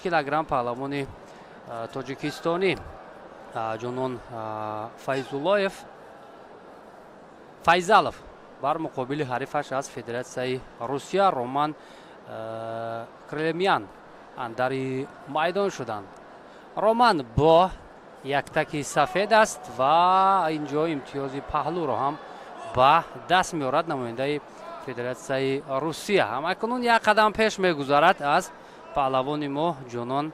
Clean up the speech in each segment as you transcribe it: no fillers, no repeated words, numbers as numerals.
Килограмм паҳлавони тоҷикистонӣ Ҷонон Файзуллоев Файзалов бар муқобили ҳарифаш аз Федератсияи Русия Роман Кремлян андари майдон шуданд. Роман бо яктаки сафед аст ва инҷо имтиёзи паҳлӯро ҳам ба даст меорад намояндаи Федератсияи Русия. Ҳамакунун як қадам пеш мегузарад аз паҳлавони мо Ҷонон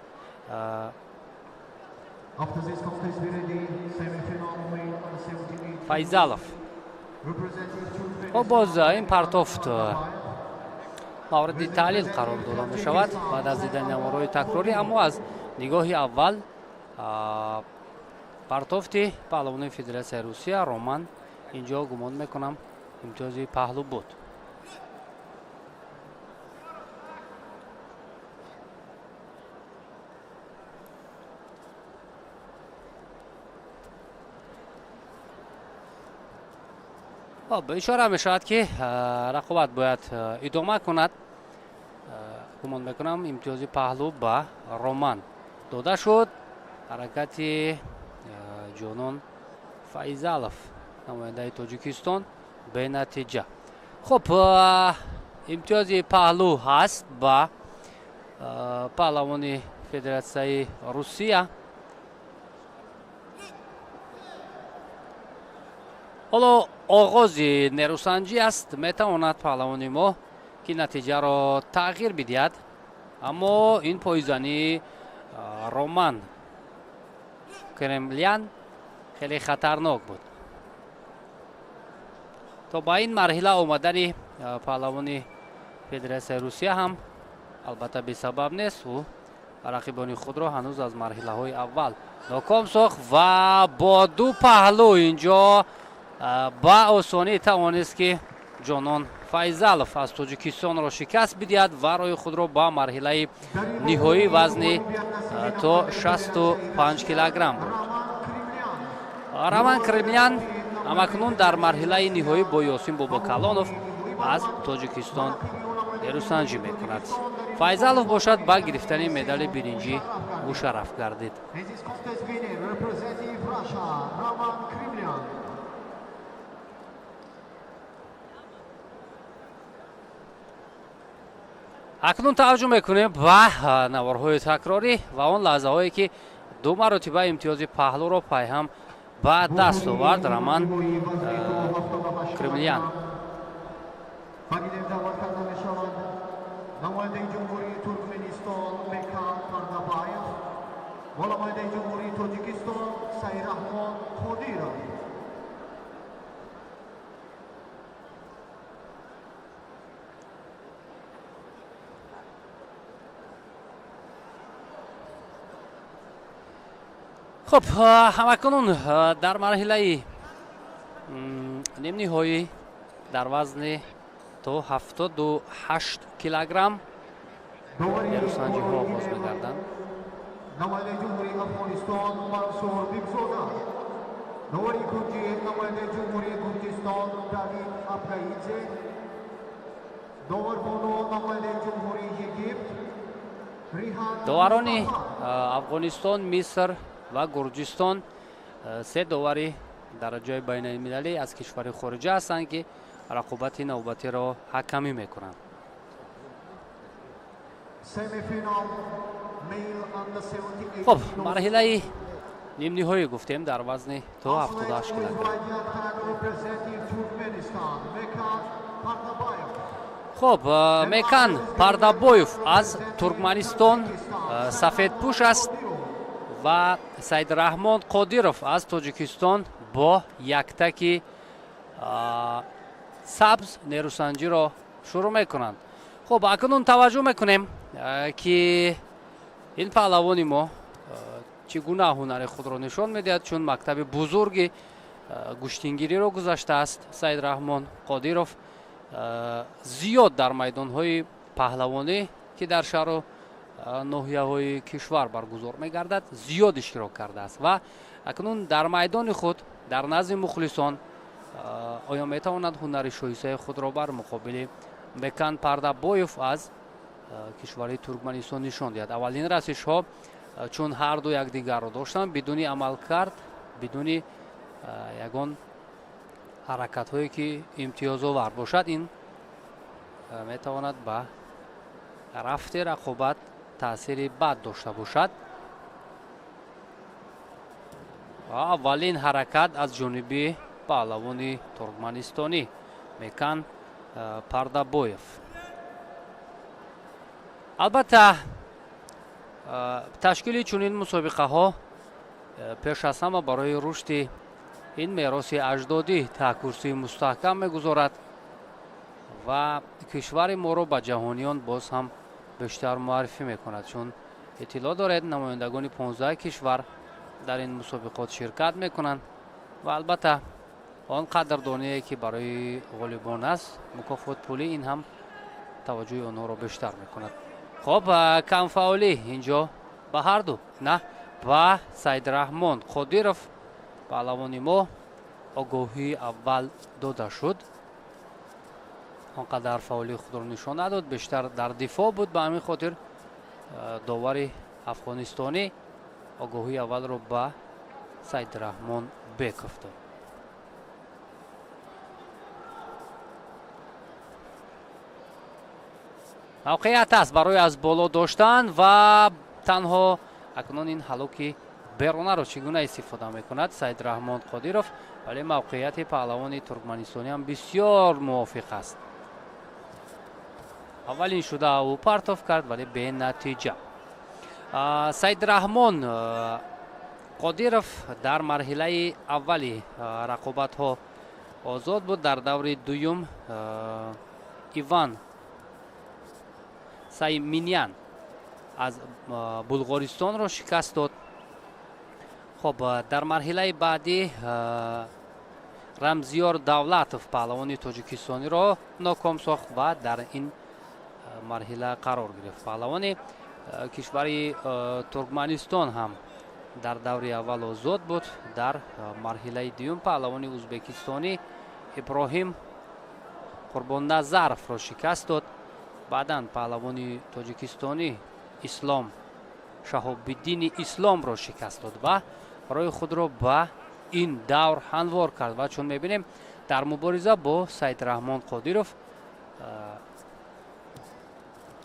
Файзалов. Хоб, боз ин партофт мавриди таҳлил қарор дода мешавад баъд аз дидани наворҳои такрорӣ, аммо аз нигоҳи аввал партофти паҳлавони Федератсияи Русия Роман инҷо гумон мекунам имтиёзи паҳлӯ буд. Хоб, ишора мешавад, ки рақобат бояд идома кунад. Гумон мекунам, имтиёзи паҳлӯ ба Роман дода шуд. Ҳаракати Ҷонон Файзалов, намояндаи Тоҷикистон, бенатиҷа. Хуб, имтиёзи паҳлӯ ҳаст ба паҳлавони Федератсияи Русия. Ҳоло оғози нерӯсанҷӣ аст. Метавонад паҳлавони мо ки натиҷаро тағйир бидиҳад, аммо ин пойзании Роман Кремлян хеле хатарнок буд. То ба ин марҳила омадани паҳлавони Федератсияи Русия ҳам албатта бесабаб нест. Ӯ рақибони худро ҳанӯз аз марҳилаҳои аввал ноком сохт ва бо ду паҳлӯ инҷо ба осонӣ тавонист, ки Ҷонон Файзалов аз Тоҷикистонро шикаст бидиҳад ва роҳи худро ба марҳилаи ниҳоии вазни то 65 килограмм бурд. Роман Кремлян ҳамакнун дар марҳилаи ниҳоӣ бо Ёсин Бобокалонов аз Тоҷикистон нерӯсанҷӣ мекунад. Файзалов бошад, ба гирифтани медали биринҷӣ мушарраф гардид. In this contest winner, representative Russia, Roman Kremlin. Акнун таваҷҷӯҳ мекунем ба наворҳои такрорӣ ва он лаҳзаҳое, ки ду маротиба имтиёзи паҳлӯро пайҳам ба даст овард Роман Кремлян. Ба гилем даъват карда мешаванд намояндаи Ҷумҳурии Туркманистон Мекан Пардабаев ва намояндаи Ҷумҳурии Тоҷикистон Сайраҳмон Қодиров. Хуб, ҳамакунун дар марҳилаи нимниҳоӣ дар вазни то 78 килограмм нерӯсанҷиҳо оғоз мегарданд. Намояндаи Ҷумҳурии Афғонистон Мансур Бекзода, довари кунҷӣ намояндаи Ҷумҳурии Гурҷистон Давид Абгаидзе, доварбону намояндаи Ҷумҳурии Египт Риҳан Доварони Мустафо. Афғонистон, Миср ва Гурҷистон се довари дараҷаи байналмилалӣ аз кишвари хориҷа ҳастанд, ки рақобати навбатиро ҳакамӣ мекунанд. Semifinal male under 78 Хуб, kilos. марҳилаи нимниҳоӣ гуфтем дар вазни то 78 килограмм. Right tag, representing Turkmenistan, Mekan Pardabayev. Хуб, Мекан Пардабоев аз Туркманистон сафедпӯш аст ва Саидраҳмон Қодиров аз Тоҷикистон бо яктаки сабз нерӯсанҷиро шурӯъ мекунанд. Хуб, акнун таваҷҷӯҳ мекунем, ки ин паҳлавони мо чӣ гуна ҳунари худро нишон медиҳад, чун мактаби бузурги гӯштингириро гузаштааст. Саидраҳмон Қодиров зиёд дар майдонҳои паҳлавонӣ, ки дар шаҳру ноҳияҳои кишвар баргузор мегардад, зиёд иштирок кардааст ва акнун дар майдони худ дар назди мухлисон оё метавонад ҳунари шоистаи худро бар муқобили Мекан Пардабоев аз Кишвари Туркманистон нишон диҳад. Аввалин расишҳо, чун ҳарду якдигарро доштанд, бидуни амалкард, бидуни ягон ҳаракатҳое ки имтиёзовар бошад, ин метавонад ба рафти рақобат таъсири бад дошта бошад. Ва аввалин ҳаракат аз ҷониби паҳлавони туркманистонӣ Мекан Пардабоев. Албатта, ташкили чунин мусобиқаҳо пеш аз ҳама барои рушди ин мероси аҷдодӣ таҳкурсии мустаҳкам мегузорад ва кишвари моро ба ҷаҳониён боз ҳам бештар муаррифӣ мекунад, чун иттилоъ доред, намояндагони 15 кишвар дар ин мусобиқот ширкат мекунанд ва албатта он қадрдоние ки барои ғолибон аст, мукофот пулӣ, ин ҳам таваҷҷӯҳи онҳоро бештар мекунад. Хоб, камфаъолӣ инҷо ба ҳарду на ба Саидраҳмон Қодиров, паҳлавони мо, огоҳии аввал дода шуд. Он қадар фаъолии худро нишон надод, бештар дар дифоъ буд. Ба ҳамин хотир довари афғонистонӣ огоҳии аввалро ба Саидраҳмон Беков дод. Мавқеият аст барои аз боло доштан ва танҳо акнун ин ҳалуки беронаро чӣ гуна истифода мекунад Саидраҳмон Қодиров, вале мавқеияти паҳлавони туркманистонӣ ҳам бисёр мувофиқ аст. Аввалин шуда ӯ партов кард, вале бенатиҷа. Саидраҳмон Қодиров дар марҳилаи аввали рақобатҳо озод буд. Дар даври дуюм Иван Сайминян аз Булғористонро шикаст дод. Хоб, дар марҳилаи баъдӣ Рамзиёр Давлатов паҳлавони тоҷикистониро ноком сохт ва дар ин марҳила қарор гирифт. Паҳлавони кишвари Туркманистон ҳам дар даври аввал озод буд. Дар марҳилаи дуюм паҳлавони ӯзбекистонӣ Иброҳим Қурбонназаровро шикаст дод. Баъдан паҳлавони тоҷикистонӣ Ислом Шаҳобиддини Исломро шикаст дод ва роҳи худро ба ин давр ҳамвор кард. Ва чун мебинем, дар мубориза бо Саидраҳмон Қодиров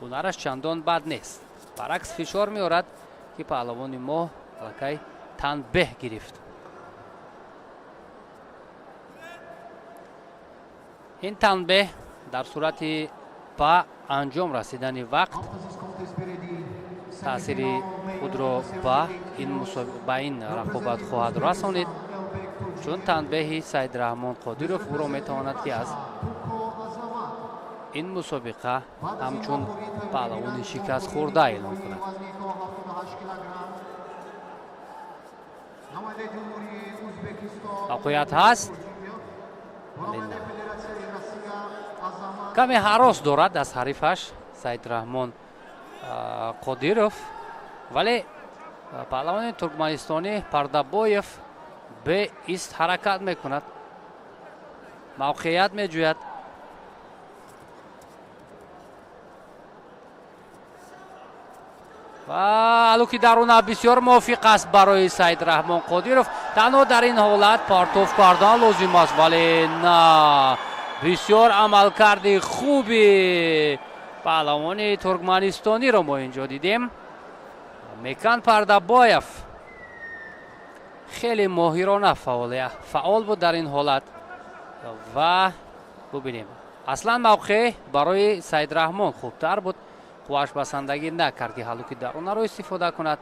ҳунараш чандон бад нест, баръакс фишор меорад, ки паҳлавони мо аллакай танбеҳ гирифт. Ин танбеҳ дар сурати ба анҷом расидани вақт таъсири худро ба ин рақобат хоҳад расонид, чун танбеҳи Саидраҳмон Қодиров ӯро метавонад, ки аз ин мусобиқа ҳамчун паҳлавони шикастхӯрда эълон кунад. Мавқеият ҳаст, каме ҳарос дорад аз ҳарифаш Саидраҳмон Қодиров, вале паҳлавони туркманистонӣ Пардабоев беист ҳаракат мекунад, мавқеият меҷӯяд. Ва ҳалуки даруна бисёр мувофиқ аст барои Саидраҳмон Қодиров. Танҳо дар ин ҳолат партов кардан лозим аст, вале на, бисёр амалкарди хуби паҳлавони туркманистониро мо инҷо дидем. Мекан Пардабоев хеле моҳирона фаъол буд дар ин ҳолат. Ва бубинем, аслан мавқеъ барои Саидраҳмон хубтар буд, қуввааш басандагӣ накард, ки ҳалуки дарунаро истифода кунад.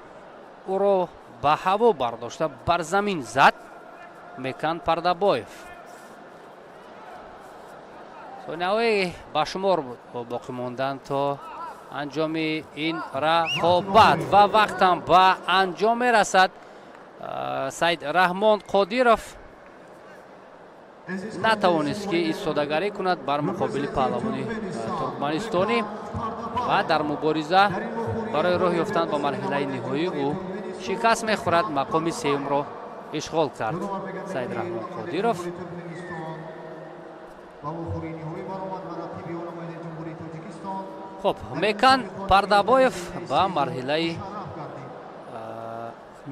Ӯро ба ҳаво бардошта бар замин зад Мекан Пардабоев. Сонияҳои ба шумор боқӣ мондан то анҷоми ин рақобат ва вақтам ба анҷом мерасад. Саид Раҳмон Қодиров натавонист, ки истодагарӣ кунад бар муқобили паҳлавони туркманистонӣ ва дар мубориза барои роҳ ёфтан ба марҳилаи ниҳоӣ ӯ шикаст мехӯрад. Мақоми сеюмро ишғол кард Саид Раҳмон Қодиров. Хуб, Мекан Пардабоев ба марҳилаи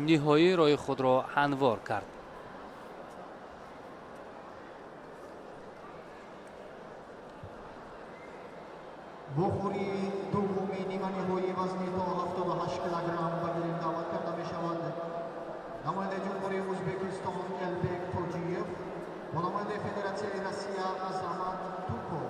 ниҳоӣ роҳи худро ҳамвор кард. Вохӯрии дуввуми ниманиҳоии вазни то 78 килограмм ба гирем даъват карда мешавад намояндаи Ҷумҳурии Ӯзбекистон Элбек Тоҷиев бо намояндаи Федератсияи Россия Азамат Туков.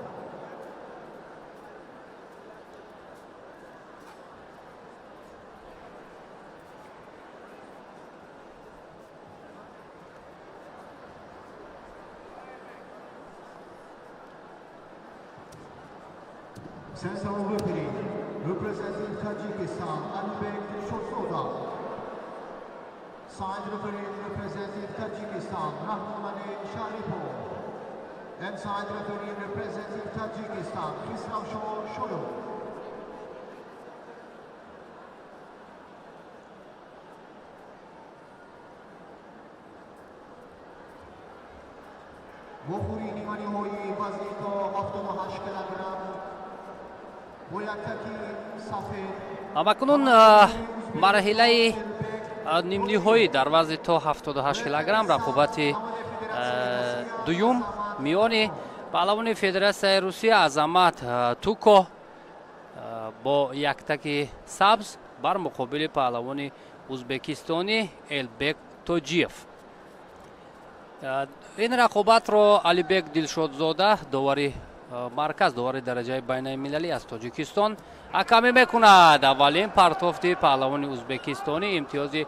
Central referee representing Tajikistan, Alibek Dilshodzoda. Side referee representing Tajikistan, Rahmonali Sharipov. And side referee representing Tajikistan, Khusravsho Shoyov. Вохӯрии ниманиҳоии вазни то 78 килограмм. Амакунун марҳилаи нимниҳоӣ дар вазни то 78 килограмм рақобати дуюм миёни паҳлавони Федератсияи Русия Азамат Туко бо яктаки сабз бар муқобили паҳлавони ӯзбекистонӣ Элбек Тоҷиев. Ин рақобатро Алибек Дилшодзода, довари марказ, довари дараҷаи байналмилалӣ аз Тоҷикистон, ҳакамӣ мекунад. Аввалин партофти паҳлавони ӯзбекистонӣ имтиёзи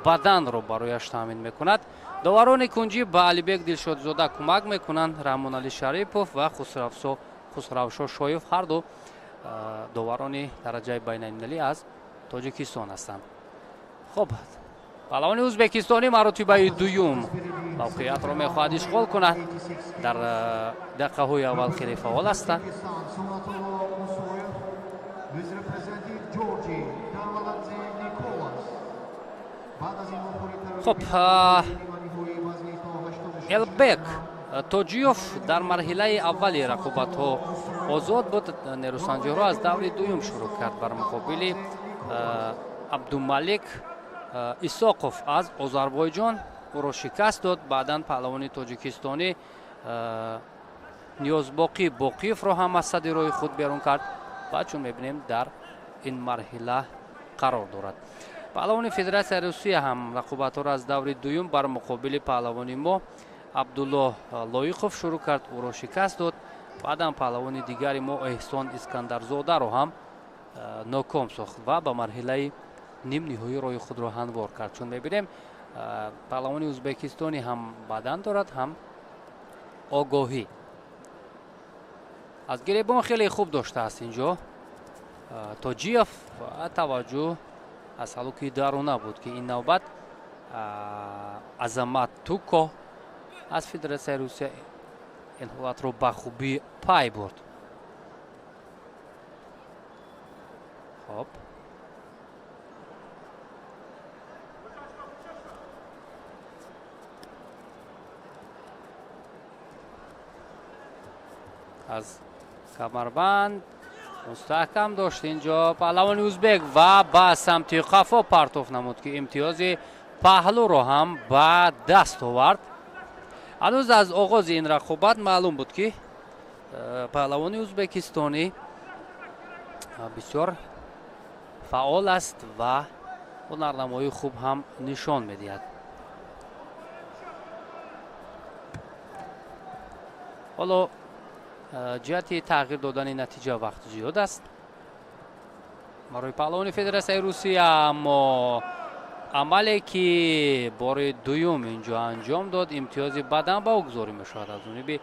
баданро барояш таъмин мекунад. Доварони кунҷӣ ба Алибек Дилшодзода кӯмак мекунанд Раҳмоналӣ Шарипов ва Хусравшо Шоев, ҳарду доварони дараҷаи байналмилалӣ аз Тоҷикистон ҳастанд. Хуб, паҳлавони ӯзбекистонӣ маротибаи дуюм мавқеиятро мехоҳад ишғол кунад. Дар дақиқаҳои аввал хеле фаъол ҳастанд. Хуб, Элбек Тоҷиев дар марҳилаи аввали рақобатҳо озод буд. Нерӯсанҷиҳоро аз даври дуюм шурӯъ кард бар муқобили Абдумалик Исоқов аз Озарбойҷон, ӯро шикаст дод. Баъдан паҳлавони тоҷикистонӣ Ниёзбоқӣ Боқиевро ҳам аз сади роҳи худ берун кард ва чун мебинем дар ин марҳила қарор дорад. Паҳлавони Федератсияи Русия ҳам рақобатҳоро аз даври дуюм бар муқобили паҳлавони мо Абдуллоҳ Лоиқов шурӯъ кард, ӯро шикаст дод. Баъдан паҳлавони дигари мо Эҳсон Искандарзодаро ҳам ноком сохт ва ба марҳилаи нимниҳоӣ роҳи худро ҳамвор кард. Чун мебинем паҳлавони ӯзбекистонӣ ҳам бадан дорад, ҳам огоҳӣ. Аз гиребон хеле хуб доштааст инҷо Тоҷиев ва таваҷҷӯҳ аз ҳалуки даруна буд, ки ин навбат Азамат Туко аз Федератсияи Русия ин ҳолатро ба хубӣ пай бурд. Хоб, аз камарбанд мустаҳкам дошт инҷо паҳлавони ӯзбек ва ба самти қафо партоф намуд, ки имтиёзи паҳлӯро ҳам ба даст овард. Ҳанӯз аз оғози ин рақобат маълум буд, ки паҳлавони ӯзбекистонӣ бисёр фаъол аст ва ҳунарнамоии хуб ҳам нишон медиҳад. Ҳоло ҷиҳати тағйир додани натиҷа вақт зиёд аст барои паҳлавони Федератсияи Русия, аммо амале ки бори дуюм инҷо анҷом дод, имтиёзи бадан ба ӯ гузорӣ мешавад аз ҷониби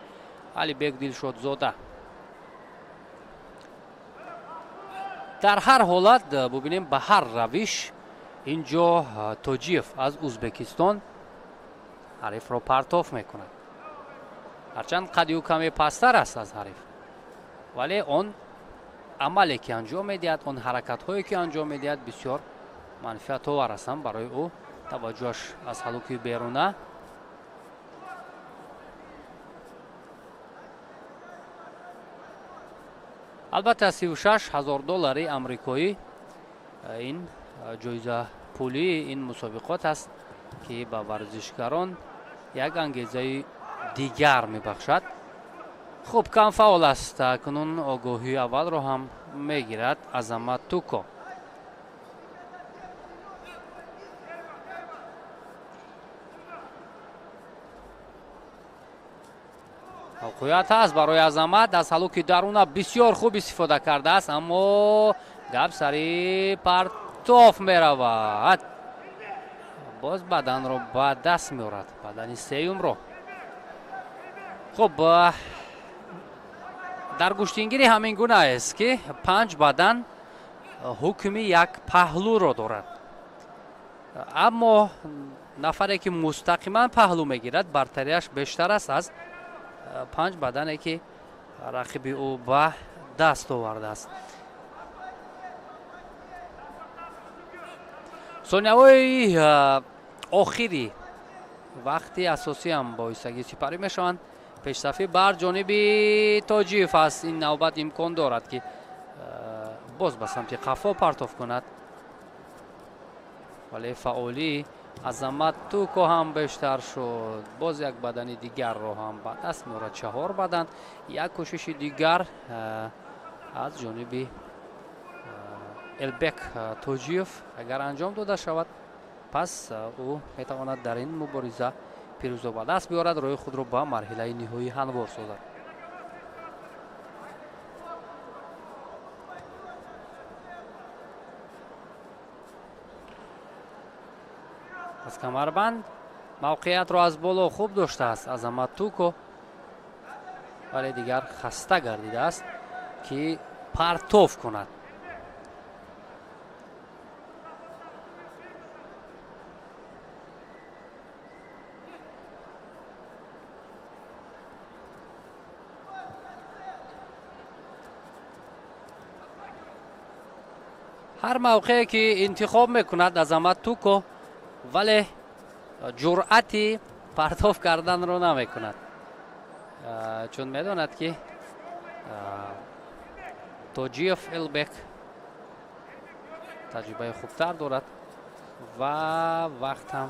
Алибек Дилшодзода. Дар ҳар ҳолат бубинем, ба ҳар равиш инҷо Тоҷиев аз Ӯзбекистон ҳарифро партоф мекунад. Ҳарчанд қади ӯ каме пасттар аст аз ҳариф, вале он амале ки анҷом медиҳад, он ҳаракатҳое ки анҷом медиҳад бисёр манфиатовар ҳастанд барои ӯ. Таваҷҷӯҳаш аз ҳалуки беруна. Албатта 36 000 доллари амрикоӣ ин ҷоиза пулии ин мусобиқот аст, ки ба варзишгарон як ангезаи дигар мебахшад. Хуб, кам фаъол аст. Акнун огоҳии аввалро ҳам мегирад Азамат Туко. Мавқеият ҳаст барои Азамат. Аз ҳалуки даруна бисёр хуб истифода кардааст, аммо гап сари партоф меравад. Боз баданро ба даст меорад, бадани сеюмро. Хуб, дар гӯштингирӣ ҳамин гуна аст, ки панҷ бадан ҳукми як паҳлӯро дорад, аммо нафаре ки мустақиман паҳлӯ мегирад, бартарияш бештар аст аз панҷ бадане ки рақиби ӯ ба даст овардааст. Сонияҳои охири вақти асосӣ ҳам бо ҳиссагӣ сипарӣ мешаванд. Пешсафӣ бар ҷониби Тоҷиев аст. Ин навбат имкон дорад, ки боз ба самти қафо партоф кунад, вале фаъолии Азамат Туко ҳам бештар шуд. Боз як бадани дигарро ҳам ба даст меорад. Чаҳор бадан. Як кӯшиши дигар аз ҷониби Элбек Тоҷиев агар анҷом дода шавад, пас ӯ метавонад дар ин мубориза пирӯзо ба даст биёрад, роҳи худро ба марҳилаи ниҳоӣ ҳамвор созад. Аз камарбанд мавқеиятро аз боло хуб доштааст Азамат Туко, вале дигар хаста гардидааст, ки партоф кунад. Ҳар мавқее ки интихоб мекунад Азамат Туко, вале ҷуръати партоф карданро намекунад, чун медонад, ки Тоҷиев Элбек таҷрибаи хубтар дорад ва вақт ҳам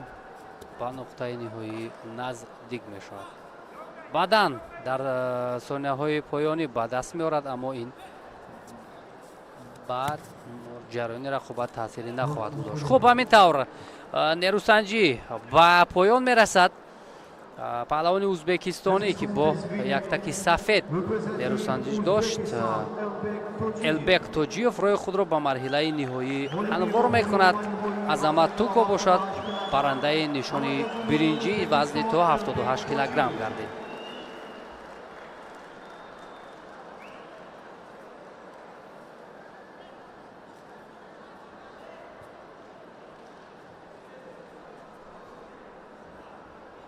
ба нуқтаи ниҳоӣ наздик мешавад. Баъдан дар сонияҳои поёнӣ ба даст меорад, аммо ин ба ҷараёни рақобат таъсире нахоҳад гузошт. Хуб, ҳамин тавр нерӯсанҷӣ ба поён мерасад. Паҳлавони ӯзбекистонӣ, ки бо яктаки сафед нерӯсанҷиш дошт, Элбек Тоҷиев, роҳи худро ба марҳилаи ниҳоӣ ҳамвор мекунад. Азамат Туко бошад, барандаи нишони биринҷии вазни то 78 килограмм гардид.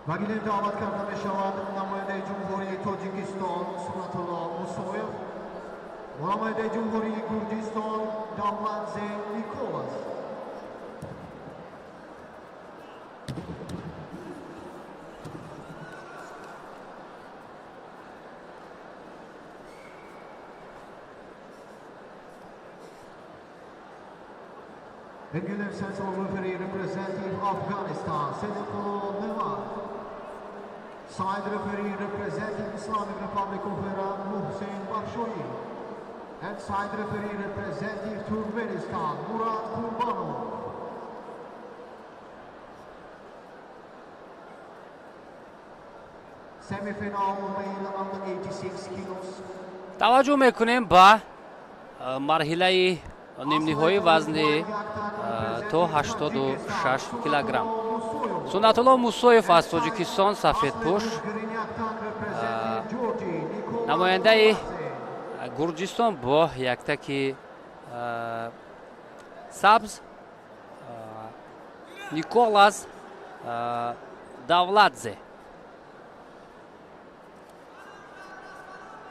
Ба гилем даъват карда мешавад намояндаи Ҷумҳурии Тоҷикистон Сунатулло Мусоев ва намояндаи Ҷумҳурии Гурҷистон Давлатзе Николас. Regular central referee representing Afghanistan, Sediqullah Nemat. Side referee representing Islamic Republic of Iran, Mohsen Bakhshoyi. And side referee representing Turkmenistan, Murad Kurbanov. Semi-final male under 86 kilos. Таваҷҷӯҳ мекунем ба марҳилаи нимниҳои вазни то 86 килограмм. Суннатулло Мусоев аз Тоҷикистон, сафедпӯш, намояндаи Гурҷистон бо яктаки сабз Николас Давладзе.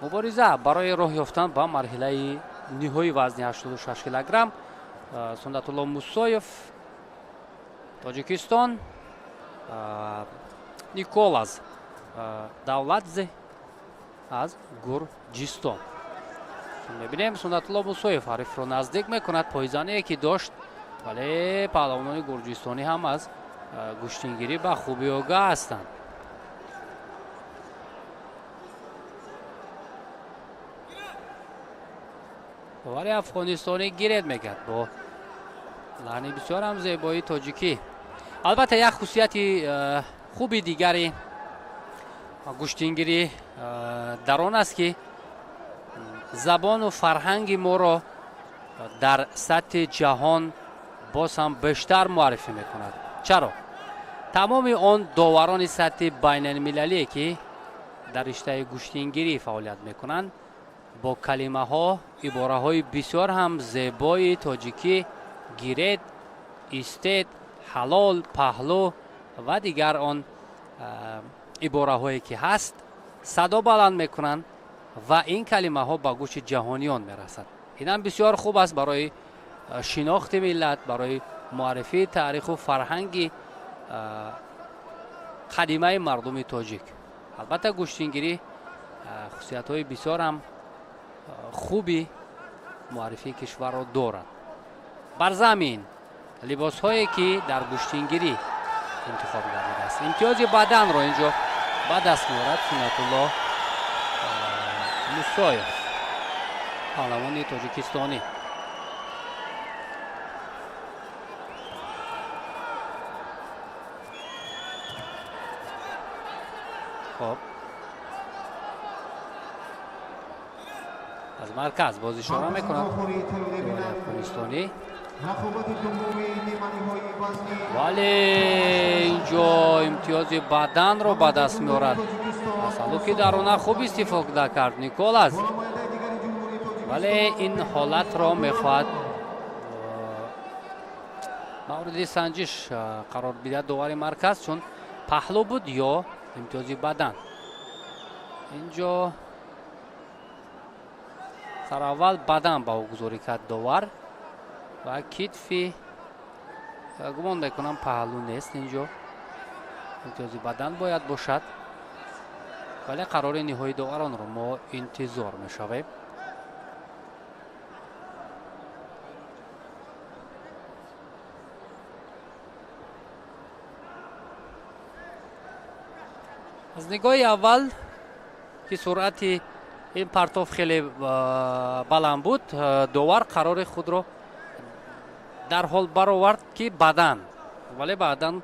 Мубориза барои роҳ ёфтан ба марҳилаи ниҳои вазни 86 килограмм. Суннатулло Мусоев, Тоҷикистон, Николас Давладзе аз Гурҷистон. Мебинем Суннатулло Мусоев ҳарифро наздик мекунад, пойзание ки дошт, вале паҳлавонони гурҷистонӣ ҳам аз гӯштингирӣ ба хубӣ огаҳ ҳастанд. Довари афғонистонӣ гиред мегӯяд бо лаҳни бисёр ҳам зебои тоҷикӣ. Албатта як хусусияти хуби дигари гӯштингирӣ дар он аст, ки забону фарҳанги моро дар сатҳи ҷаҳон боз ҳам бештар муаррифӣ мекунад. Чаро? Тамоми он доварони сатҳи байналмилалие, ки дар риштаи гӯштингирӣ фаъолият мекунанд, бо калимаҳо, ибораҳои бисёр ҳам зебои тоҷикӣ гиред, истед, ҳалол, паҳлӯ ва дигар он ибораҳое ки ҳаст садо баланд мекунанд ва ин калимаҳо ба гӯши ҷаҳониён мерасад. Инам бисёр хуб аст барои шинохти миллат, барои муаррифии таъриху фарҳанги қадимаи мардуми тоҷик. Албатта гӯштингирӣ хусусиятҳои бисёр ҳам хуби муаррифии кишварро дорад. Бар замин либосҳое ки дар гӯштингирӣ интихоб гардидааст, имтиёзи баданро инҷо ба даст меорад Суннатулло Мусоев, паҳлавони тоҷикистонӣ. Хоб, аз марказ боз ишора мекунад довари афғонистонӣ. Вале инҷо имтиёзи баданро ба даст меорад. Асалуки дарона хуб истифода кард Николас, вале ин ҳолатро мехоҳад мавриди санҷиш қарор бидиҳад довари марказ, чун паҳлӯ буд ё имтиёзи бадан. Инҷо сараввал бадан ба ӯ гузорӣ кард довар ва китфи гумон мекунам паҳлӯ нест, инҷо имтиёзи бадан бояд бошад, вале қарори ниҳоии доваронро мо интизор мешавем. Аз нигоҳи аввал ки суръати ин партов хеле баланд буд, довар қарори худро дарҳол баровард ки бадан, вале баъдан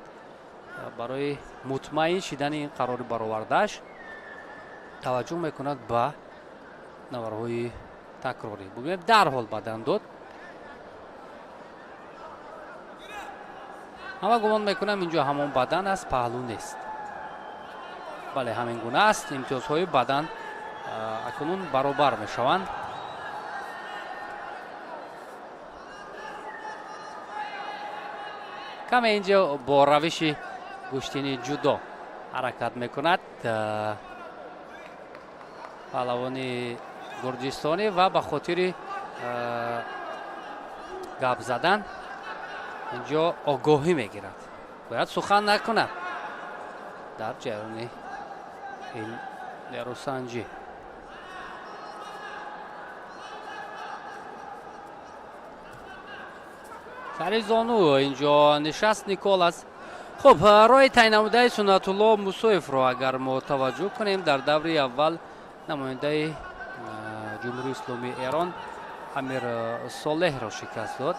барои мутмаин шидани ин қарори баровардааш таваҷҷӯҳ мекунад ба наварҳои такрорӣ. Бубинем, дарҳол бадан дод. Ҳама гумон мекунам инҷо ҳамон бадан аст, паҳлӯ нест. Бале, ҳамин гуна аст. Имтиёзҳои бадан акнун баробар мешаванд. Каме инҷо бо равиши гӯштини ҷудо ҳаракат мекунад паҳлавони гурҷистонӣ ва ба хотири гап задан инҷо огоҳӣ мегирад, бояд сухан накунад дар ҷараёни ин нерӯсанҷӣ. Сари зону инҷо нишаст Николас. Хуб, роҳи тай намудаи Суннатулло Мусоевро агар мо таваҷҷӯҳ кунем, дар даври аввал намояндаи Ҷумҳурии Исломии Эрон Амир Солеҳро шикаст дод.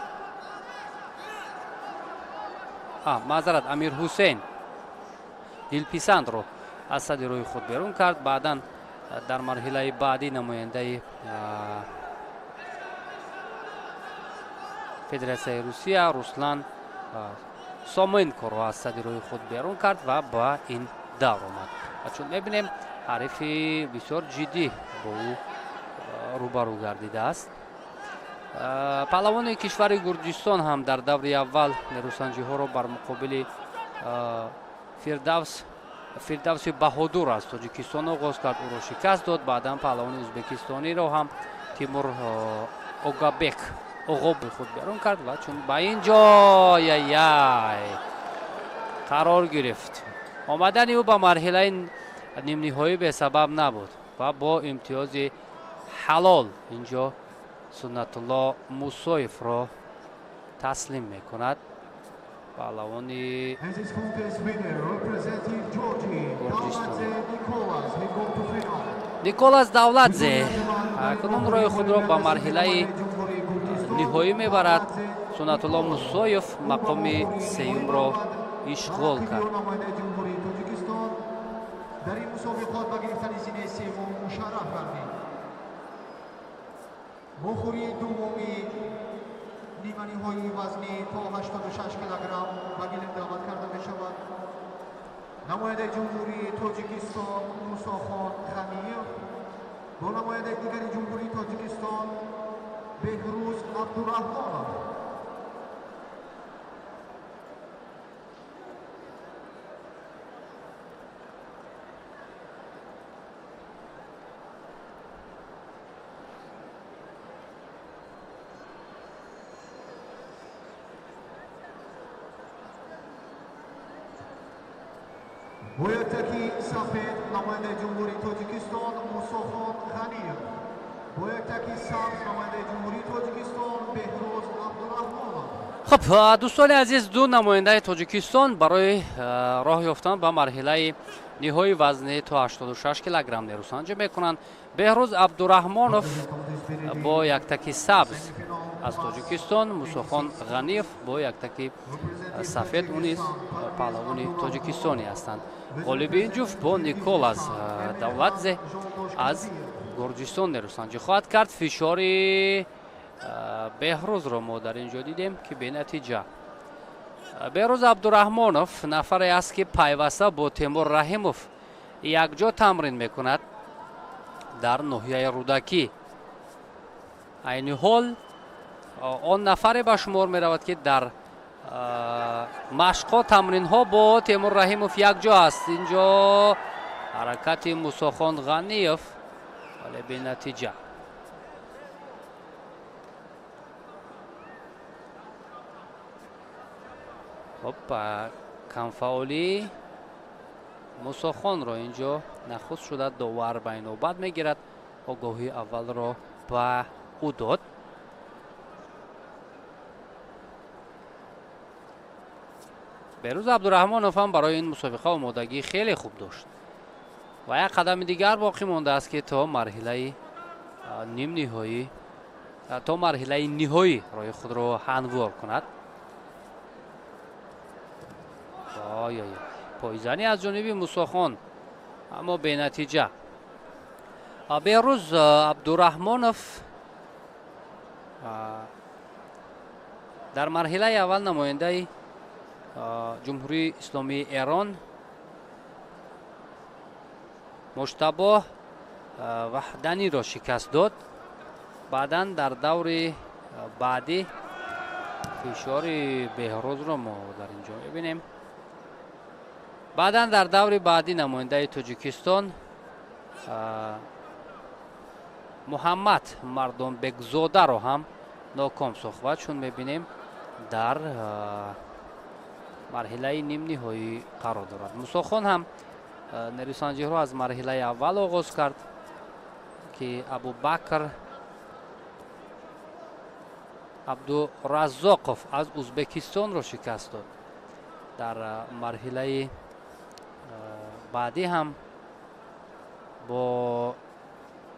Маъзарат, Амир Ҳусейн дилписандро аз сади рӯи худ берун кард. Баъдан дар марҳилаи баъдӣ намояндаи Федератсияи Русия Руслан Соменкоро аз сади рӯи худ берун кард ва ба ин давр омад. Ва чун мебинем, ҳарифи бисёр ҷиддӣ бо ӯ рӯбарӯ гардидааст. Паҳлавони кишвари Гурҷистон ҳам дар даври аввал нерӯсанҷиҳоро бар муқобили Фирдавси Баҳодур аз Тоҷикистон оғоз кард, ӯро шикаст дод. Баъдан паҳлавони ӯзбекистониро ҳам Тимур Огабек оғоби худ берун кард ва чун ба ин ҷо яй қарор гирифт. Омадани ӯ ба марҳилаи нимниҳоӣ бесабаб набуд ва бо имтиёзи ҳалол инҷо Суннатулло Мусоевро таслим мекунад. Паҳлавони Гурҷистон Николас Давладзе акнун роҳи худро ба марҳилаи ниҳоӣ мебарад. Суннатулло Мусоев мақоми сеюмро ишғол кард. Дар ин мусобиқот ба гирифтани зинаи севум мушарраф гардид. Вохӯрии дуввуми ниманиҳоии вазни то 86 килограмм ба гилем даъват карда мешавад намояндаи Ҷумҳурии Тоҷикистон Мусохон Ғаниев бо намояндаи дигари Ҷумҳурии Тоҷикистон Беҳрӯз Абдураҳмонов. Бо яктаки сафед намояндаи Ҷумҳурии Тоҷикистон Мусохон Ғаниев, бо яктаки сабз намояндаи Ҷумҳурии Тоҷикистон Беҳрӯз Абдураҳмонов. Хуб, дӯстони азиз, ду намояндаи Тоҷикистон барои роҳ ёфтан ба марҳилаи ниҳоии вазни то 86 килограмм нерӯсанҷӣ мекунанд. Беҳрӯз Абдураҳмонов бо яктаки сабз аз Тоҷикистон, Мусохон Ғаниев бо яктаки сафед, ӯ низ паҳлавони тоҷикистонӣ ҳастанд. Ғолиби ин ҷуфт бо Николас Давладзе аз Гурҷистон нерӯсанҷӣ хоҳад кард. Фишори Беҳрӯзро мо дар ин ҷо дидем, ки бенатиҷа. Беҳрӯз Абдураҳмонов нафаре аст, ки пайваста бо Темур Раҳимов якҷо тамрин мекунад дар ноҳияи Рӯдакӣ. Айни ҳол он нафаре ба шумор меравад, ки дар машқҳо, тамринҳо бо Темур Раҳимов якҷо аст. Инҷо ҳаракати Мусохон Ғаниев, вале бенатиҷа. Хуб, камфаъолии Мусохонро инҷо нахуст шуда довар ба инобат мегирад. Огоҳии аввалро ба ӯ дод. Беҳрӯз Абдураҳмонов ҳам барои ин мусобиқа омодагии хеле хуб дошт ва як қадами дигар боқӣ мондааст, ки то марҳилаи нимниҳоӣ, то марҳилаи ниҳоӣ роҳи худро ҳамвор кунад. Ой, пойзанӣ аз ҷониби Мусохон, аммо бенатиҷа. Беҳрӯз Абдураҳмонов дар марҳилаи аввал намояндаи Ҷумҳурии Исломии Эрон Муҷтабо Ваҳданиро шикаст дод. Баъдан дар даври баъдӣ фишори Беҳрӯзро мо дар ин ҷо мебинем. Баъдан дар даври баъдӣ намояндаи Тоҷикистон Муҳаммад Мардонбекзодаро ҳам ноком сохт ва чун мебинем дар марҳилаи нимниҳоӣ қарор дорад. Мусохон ҳам нерӯсанҷиҳро аз марҳилаи аввал оғоз кард, ки Абубакр Абдураззоқов аз Узбекистонро шикаст дод. Дар марҳилаи баъдӣ ҳам бо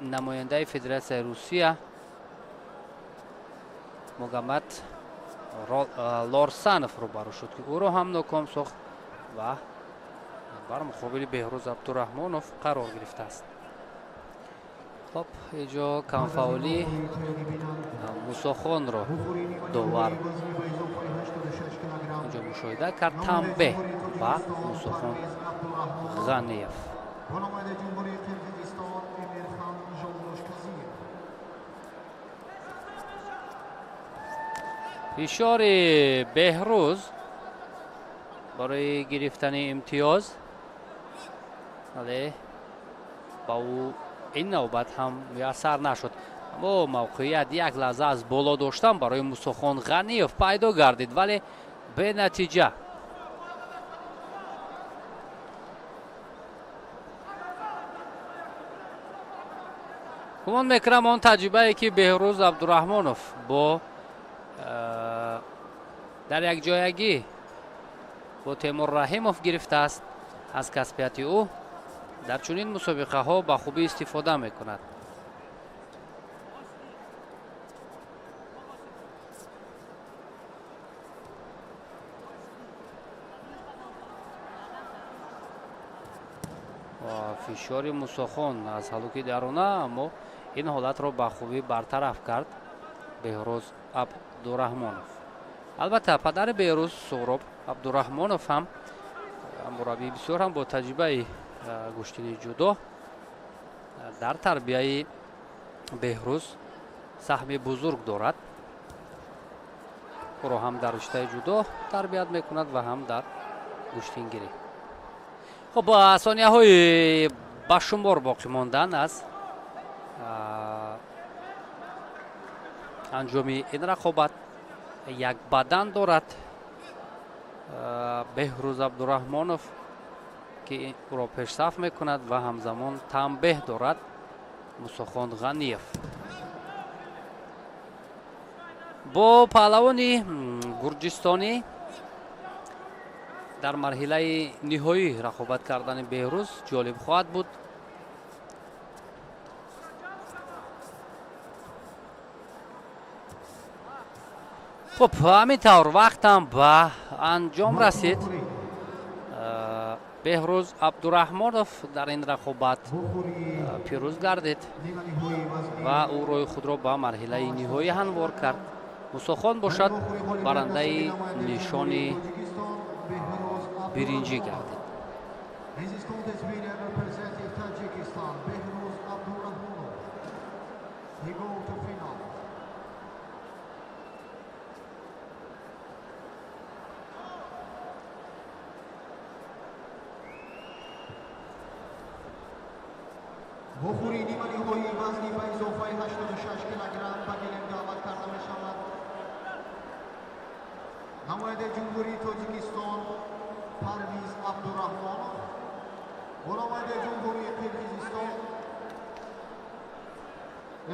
намояндаи Федератсияи Русия Мугаммад Лорсанов рӯбарӯ шуд, ки ӯро ҳам ноком сохт ва бар муқобили Беҳрӯз Абдураҳмонов қарор гирифтааст. Хуб, инҷо камфаъолии Мусохонро довар инҷо мушоҳида кард. Танбеҳ ба Мусохон Ғаниев. Фишори Беҳрӯз барои гирифтани имтиёз, вале ба ӯ ин навбат ҳам муяссар нашуд. Аммо мавқеият як лаҳза аз боло доштан барои Мусохон Ғаниев пайдо гардид, вале бенатиҷа. Гумон мекунам, он таҷрибае, ки Беҳрӯз Абдураҳмонов бо дар якҷоягӣ бо Темур Раҳимов гирифтааст, аз касбияти ӯ дар чунин мусобиқаҳо ба хубӣ истифода мекунад. Фишори Мусохон аз ҳалуки дарона, аммо ин ҳолатро ба хубӣ бартараф кард Беҳрӯз Абдураҳмонов. Албатта, падари Беҳрӯз, Суҳроб Абдураҳмонов, ҳам мураббии бисёр ҳам бо таҷрибаи гӯштини ҷудо дар тарбияи Беҳрӯз саҳми бузург дорад. Ӯро ҳам дар риштаи ҷудо тарбият мекунад ва ҳам дар гӯштингирӣ. Хуб, сонияҳои ба шумор боқӣ мондан аз анҷоми ин рақобат. Як бадан дорад Беҳрӯз Абдураҳмонов, ки ӯро пешсаф мекунад, ва ҳамзамон танбеҳ дорад Мусохон Ғаниев. Бо паҳлавони гурҷистонӣ дар марҳилаи ниҳоӣ рақобат кардани Беҳрӯз ҷолиб хоҳад буд. Хуб, ҳамин тавр вақтам ба анҷом расид. Беҳрӯз Абдураҳмонов дар ин рақобат пирӯз гардид ва ӯ роҳи худро ба марҳилаи ниҳоӣ ҳамвор кард. Мусохон бошад, барандаи нишони биринҷӣ гардид. This is contest winner representing Tajikistan, Behruz Abdurrahmanov. He go to final. Вохӯрии ниманиҳоии вазни ба изофаи 86 килограмм ба гилем даъват карда мешавад намояндаи Ҷумҳурии Тоҷикистон Парвиз Абдураҳмонов бо намояндаи Ҷумҳурии Қирғизистон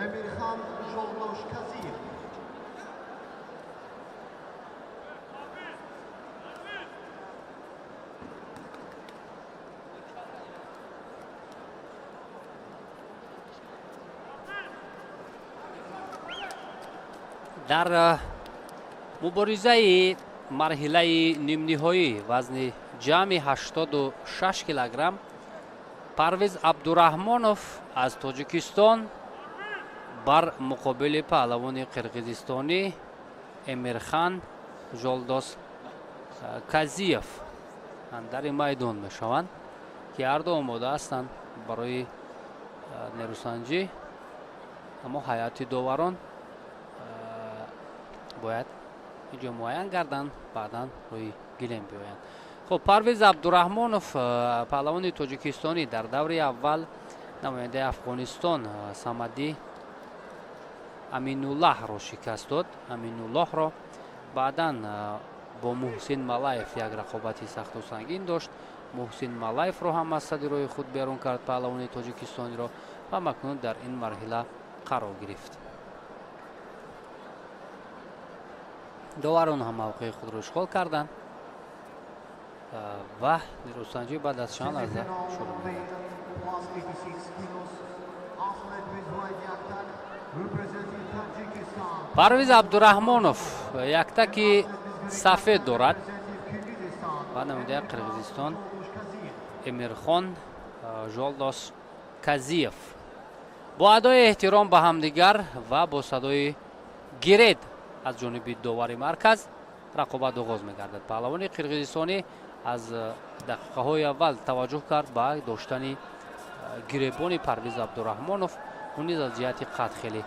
Эмирхан Жолдошказиев. Дар муборизаи марҳилаи нимниҳоӣ вазни ҷамъи 86 килограмм Парвиз Абдураҳмонов аз Тоҷикистон бар муқобили паҳлавони қирғизистонӣ Эмирхан Жолдос Казиев андари майдон мешаванд, ки ҳарду омода ҳастанд барои нерӯсанҷӣ, аммо ҳайати доварон бояд инҷо муайян гарданд, баъдан рӯи гилем биёянд. Хуб, Парвиз Абдураҳмонов, паҳлавони тоҷикистонӣ, дар даври аввал намояндаи Афғонистон Самадӣ Аминуллаҳро шикаст дод. Аминуллоҳро баъдан бо Муҳсин Малаев як рақобати сахту сангин дошт. Муҳсин Малаевро ҳам аз сади роҳи худ берун кард паҳлавони тоҷикистониро ва макнун дар ин марҳила қарор гирифт. Доварон ҳам мавқеи худро ишғол карданд ва нерӯсанҷӣ баъд аз чанд лаҳза шурӯъ мегардад. Plus 86 kilos, athlete with right yaktak representing Tajikistan. Парвиз Абдураҳмонов яктаки сафед дорад Representing Kyrgyzstan, ва намояндаи Қирғизистон Жолдошказиев. Эмирхон Жолдос Казиев. Бо адои эҳтиром ба ҳамдигар ва бо садои гиред аз ҷониби довари марказ рақобат оғоз мегардад. Паҳлавони қирғизистонӣ аз дақиқаҳои аввал таваҷҷӯҳ кард ба доштани гиребони Парвиз Абдураҳмонов. Ӯ низ аз ҷиҳати қад хеле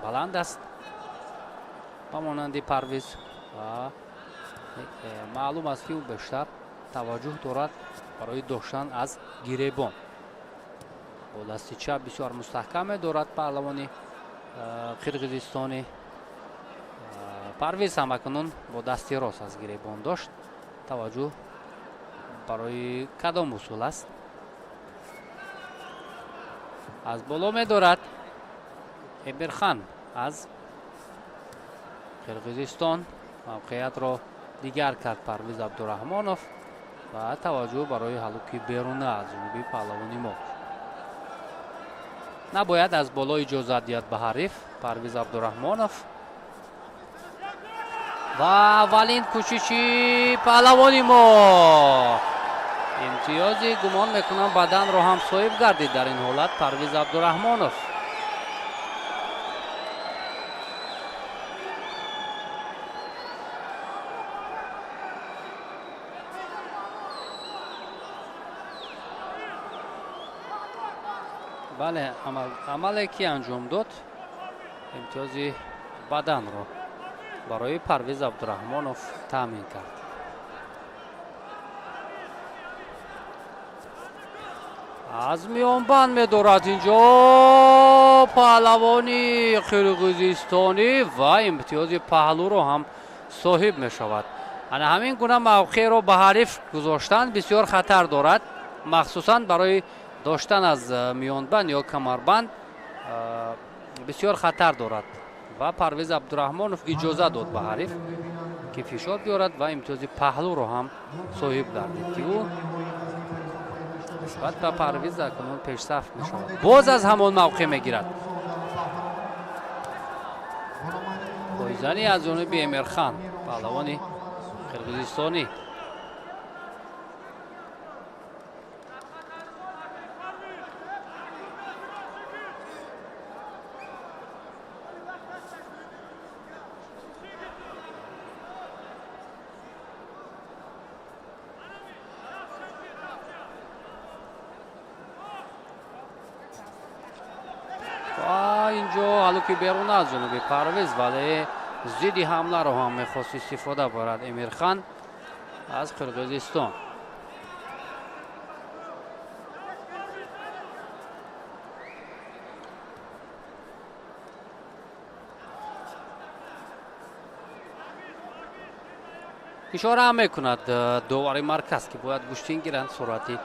баланд аст ба монанди Парвиз ва маълум аст, ки ӯ бештар таваҷҷӯҳ дорад барои доштан аз гиребон. Бо дасти чап бисёр мустаҳкам медорад паҳлавони қирғизистонӣ. Парвиз ҳам акнун бо дасти рост аз гиребон дошт. Таваҷҷӯҳ барои кадом усул аст? Аз боло медорад Эмирхан аз Қирғизистон. Мавқеиятро дигар кард Парвиз Абдураҳмонов ва таваҷҷӯҳ барои ҳалуки беруна аз ҷониби паҳлавони мо. Набояд аз боло иҷозат диҳад ба ҳариф Парвиз Абдураҳмонов. Ва аввалин кӯшиши паҳлавони мо. Имтиёзи гумон мекунам баданро ҳам соҳиб гардид дар ин ҳолат Парвиз Абдураҳмонов. Бале, амале ки анҷом дод имтиёзи баданро барои Парвиз Абдураҳмонов таъмин кард. Аз миёнбанд медорад инҷо паҳлавони қирғизистонӣ ва имтиёзи паҳлӯро ҳам соҳиб мешавад. Ана ҳамин гуна мавқеъро ба ҳариф гузоштан бисёр хатар дорад, махсусан барои доштан аз миёнбанд ё камарбанд бисёр хатар дорад. Ва Парвиз Абдураҳмонов иҷоза дод ба ҳариф ки фишор биёрад ва имтиёзи паҳлӯро ҳам соҳиб гардид, ки ӯ нисбат ба Парвиз акнун пешсаф мешавад. Боз аз ҳамон мавқеъ мегирад. Пойзанӣ аз ҷониби Эмирхан, паҳлавони қирғизистонӣ. Инҷо ҳалуки берун аз ҷониби Парвиз, вале зидди ҳамларо ҳам мехост истифода барад Эмирхан аз Қирғизистон. Ишора ҳам мекунад довари марказ, ки бояд гӯштин гиранд, суръати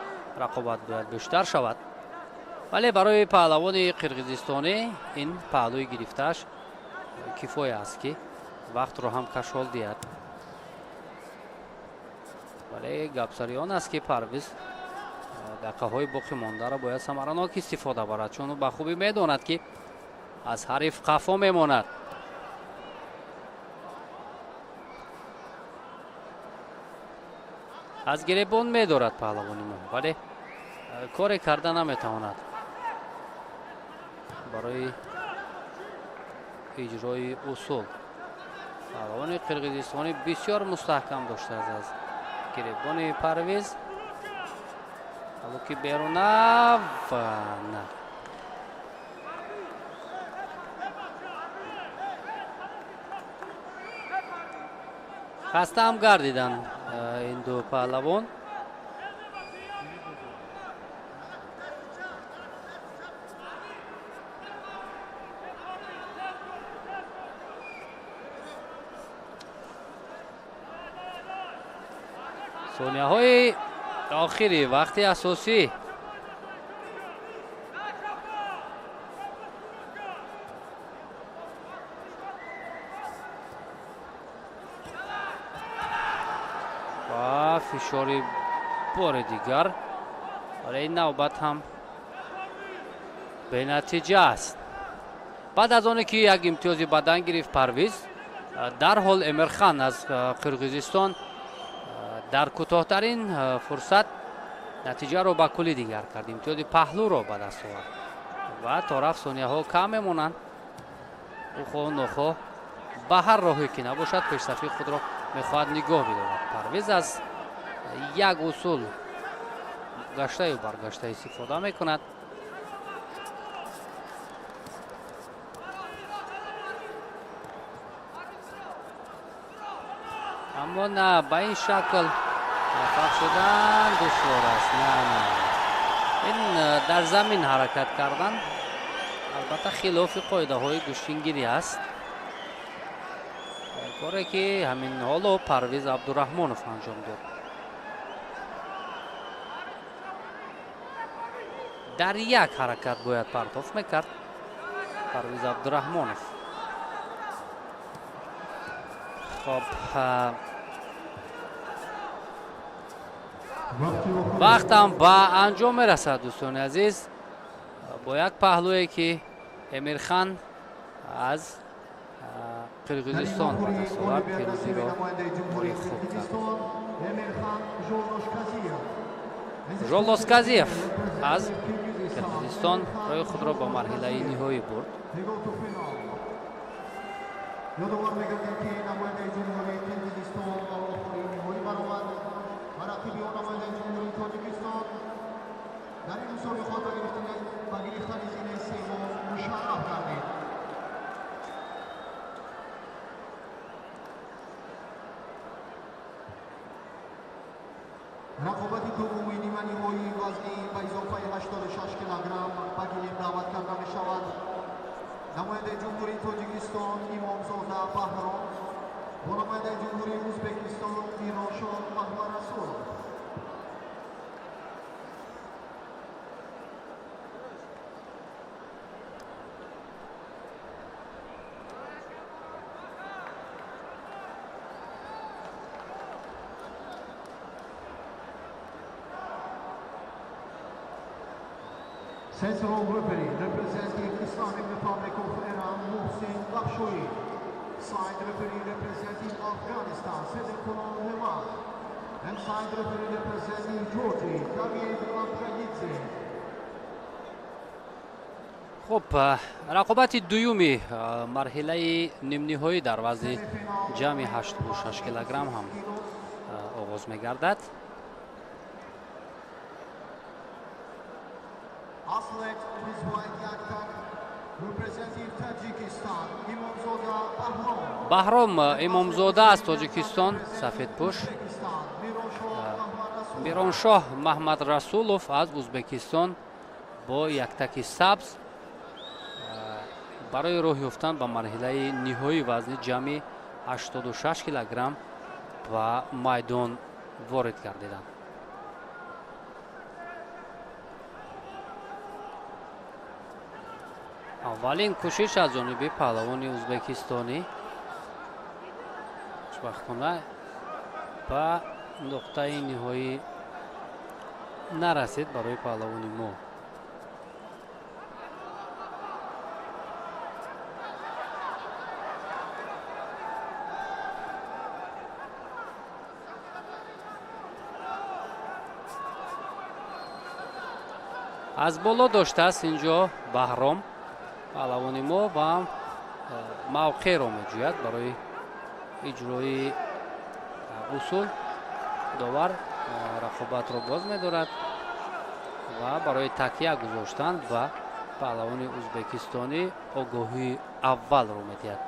рақобат бояд бештар шавад. Вале барои паҳлавони қирғизистонӣ ин паҳлӯи гирифтааш кифоя аст, ки вақтро ҳам кашол диҳад. Вале гапсари он аст, ки Парвиз дақиқаҳои боқӣ мондаро бояд самаранок истифода барад, чун ӯ ба хубӣ медонад, ки аз ҳариф қафо мемонад. Аз гиребон медорад паҳлавони мо, вале коре карда наметавонад барои иҷрои усул. Паҳлавони қирғизистонӣ бисёр мустаҳкам доштааст аз гиребони Парвиз. Ҳалуки беруна ва на. Хастаам гардиданд ин ду паҳлавон. Сонияҳои охири вақти асосӣ. Ва фишори бори дигар, вале ин навбат ҳам бенатиҷа аст. Баъд аз оне ки як имтиёзи бадан гирифт Парвиз, дарҳол Эмирхан аз Қирғизистон дар кӯтоҳтарин фурсат натиҷаро ба куллӣ дигар кард, имтиёзи паҳлӯро ба даст овард ва то рафт сонияҳо кам мемонанд. Ӯ хоҳ нохоҳ ба ҳар роҳе ки набошад пешсафии худро мехоҳад нигоҳ бидорад. Парвиз аз як усул гаштаю баргашта истифода мекунад. Аммо на ба ин шакл муваффақ шудан душвор аст. На, на, ин дар замин ҳаракат кардан албатта хилофи қоидаҳои гӯштингирӣ аст, коре ки ҳамин ҳоло Парвиз Абдураҳмонов анҷом дод. Дар як ҳаракат бояд партоф мекард Парвиз Абдураҳмонов. Хоб, вақтам ба анҷом мерасад, дӯстони азиз, бо як паҳлӯе ки Эмирхан аз Қирғизистон ба даст овард, пирӯзиро хуб кард. Жолдосказиев аз Қирғизистон роҳи худро ба марҳилаи ниҳоӣ бурд. Ёдовар мегардем, ки намояндаи Ҷумҳурии Қирғизистон ба охири ниҳоӣ баромад ва рақиби ӯ, намояндаи Ҷумҳурии Тоҷикистон, дар ин мусобиқот ба гирифтани зинаи севум мушарраф гардид. Рақобати дуввуми ниманиҳоии вазни ба изофаи 86 килограмм ба гилем даъват карда мешавад намояндаи Ҷумҳурии Тоҷикистон Имомзода Баҳром бо намояндаи Ҷумҳурии Ӯзбекистон Мироншоҳ Маҳмадрасулов. Central referee representing Islamic Republic of Iran, Mohsen Bakhshoyi. Side referee representing Afghanistan, Sedekullah Hemat. And side referee representing Georgia, David Abjayidze. Хуб, рақобати дуюми марҳилаи нимниҳоӣ дар вазни ҷамъи 86 килограмм ҳам оғоз мегардад. Athlete with white yaktak representing Tajikistan, Imomzoda Bahrom. Баҳром Имомзода аз Тоҷикистон, сафедпӯш. Мироншоҳ Маҳмадрасулов аз Ӯзбекистон бо яктаки сабз барои роҳ ёфтан ба марҳилаи ниҳоии вазни ҷамъи 86 килограмм ба майдон ворид гардиданд. Аввалин кӯшиш аз ҷониби паҳлавони ӯзбекистонӣ хушбахтона ба нуқтаи ниҳоӣ нарасид барои паҳлавони мо. Аз боло доштааст инҷо Баҳром паҳлавони мо ва мавқеъро меҷӯяд барои иҷрои усул. Довар рақобатро боз медорад ва барои такя гузоштан ба паҳлавони ӯзбекистонӣ огоҳии аввалро медиҳад.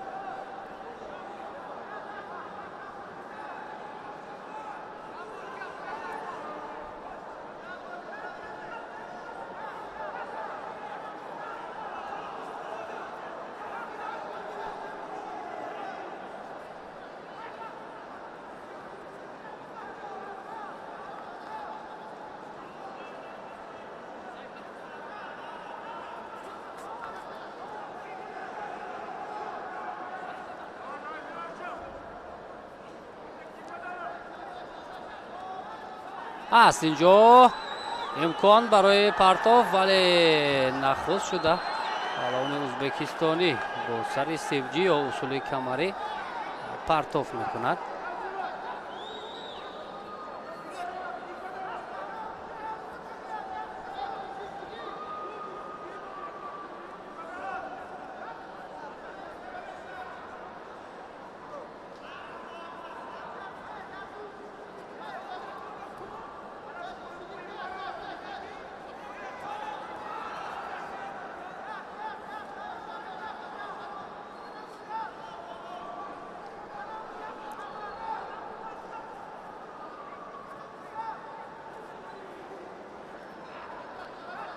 Аст инҷо имкон барои партоф, вале нахуст шуда паҳлавони ӯзбекистонӣ бо сари севҷӣ ё усули камарӣ партоф мекунад.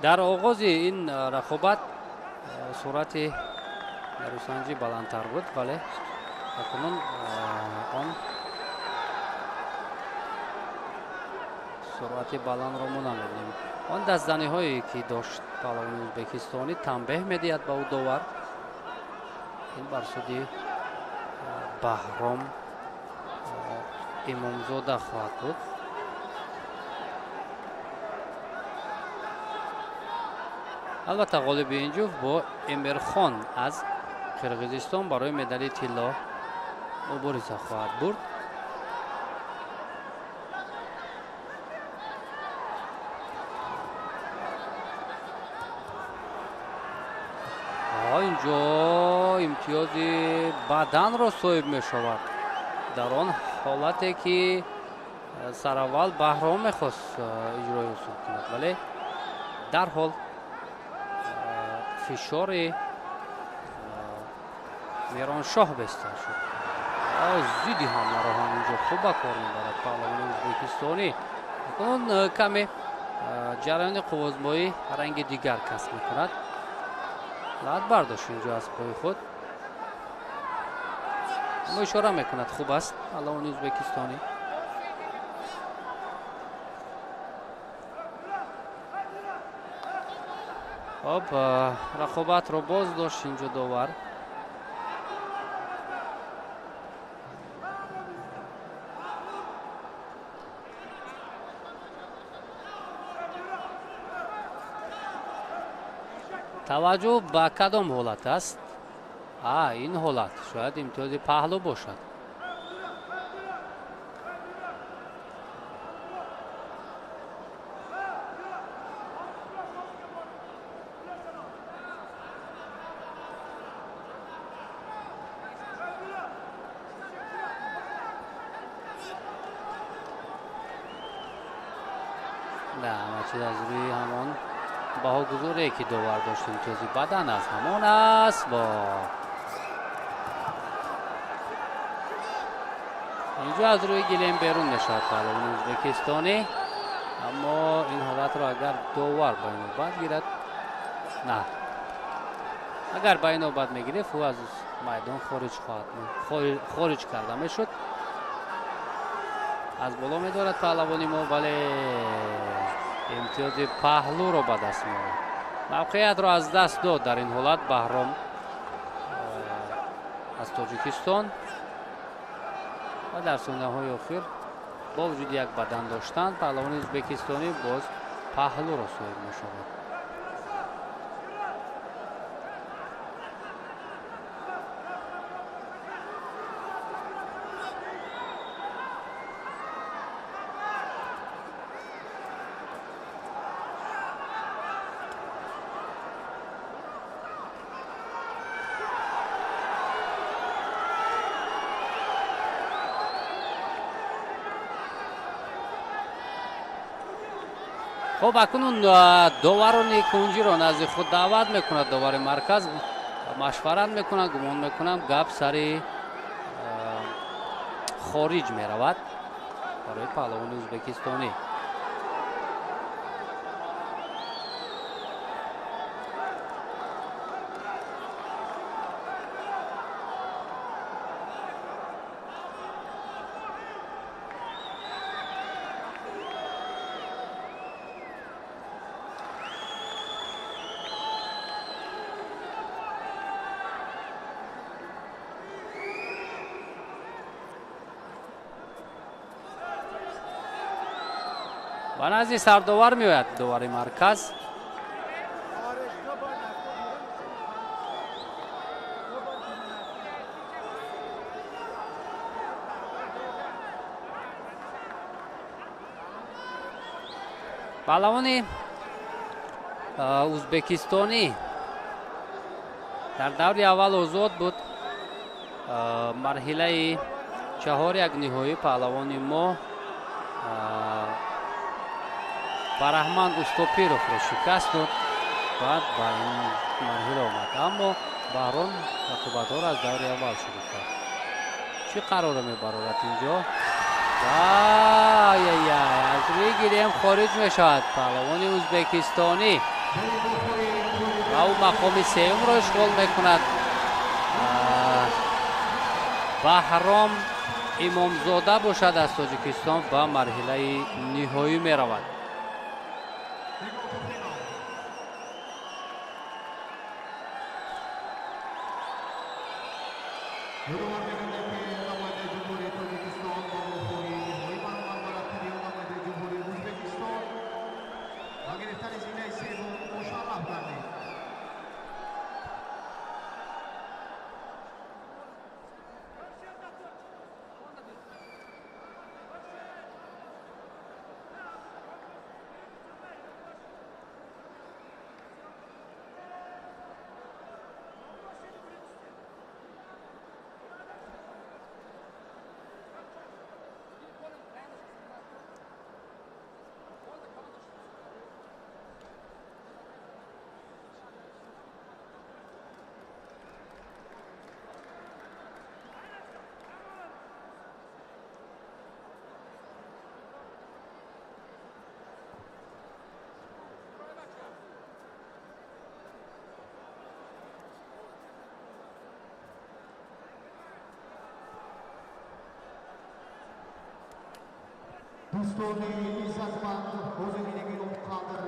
Дар оғози ин рақобат суръати дарусанҷӣ баландтар буд, вале акнун он Суръати баландро мо намебинем. Он дастзаниҳое, ки дошт паҳлавони ӯзбекистонӣ, танбеҳ медиҳад ба ӯ довар. Ин бар суди Баҳром Имомзода хоҳад буд. Албатта, ғолиби ин ҷуфт бо Эмирхон аз Қирғизистон барои медали тилло мубориза хоҳад бурд. Инҷо имтиёзи баданро соҳиб мешавад. Дар он ҳолате, ки сараввал Баҳром мехост иҷрои усул кунад, вале дарҳол фишори Мероншоҳ бештар шуд. Зидди ҳамларо ҳам инҷо хуб ба кор мебарад паҳлавони ӯзбекистонӣ. Акнун каме ҷараёни қуввозмоӣ ранги дигар касб мекунад. Лат бардошт инҷо аз пои худ, аммо ишора мекунад, хуб аст паҳлавони ӯзбекистонӣ. Хоб, рақобатро боз дошт инҷо довар. Таваҷҷӯҳ ба кадом ҳолат аст? Ин ҳолат шояд имтиёзи паҳлӯ бошад. На, ҳама чиз аз рӯи ҳамон баҳогузоре, ки довар дошт, имтиёзи бадан аз ҳамон аст. Бо инҷо аз рӯи гилем берун мешавад паҳлавони ӯзбекистонӣ, аммо ин ҳолатро агар довар ба инобат гирад, на, агар ба инобат мегирифт, ӯ аз майдон хориҷ карда мешуд. Аз боло медорад паҳлавони мо, вале имтиёзи паҳлӯро ба даст меорад. Мавқеиятро аз даст дод дар ин ҳолат Баҳром аз Тоҷикистон ва дар сонияҳои охир бо вуҷуди як бадан доштан паҳлавони ӯзбекистонӣ боз паҳлӯро соҳиб мешавад. Хуб, акнун доварони кунҷиро назди худ даъват мекунад. Довари марказ машварат мекунад. Гумон мекунам, гап сари хориҷ меравад барои паҳлавони ӯзбекистонӣ. Ба назди сардовар меояд довари марказ. Паҳлавони ӯзбекистонӣ дар даври аввал озод буд. Марҳилаи чаҳор як ниҳоӣ паҳлавони мо Бараҳман Устопировро шикаст дод, баъд ба ин марҳила омад, аммо Баҳром рақобатҳоро аз даври аввал шурӯъ кард. Чӣ қароре мебарорад инҷо? Ай-яй, аз рӯи гилем хориҷ мешавад паҳлавони ӯзбекистонӣ ва ӯ мақоми сеюмро ишғол мекунад. Баҳром Имомзода бошад аз Тоҷикистон ба марҳилаи ниҳоӣ меравад. Дӯстони иззатманд, ҳозирини гиромқадр,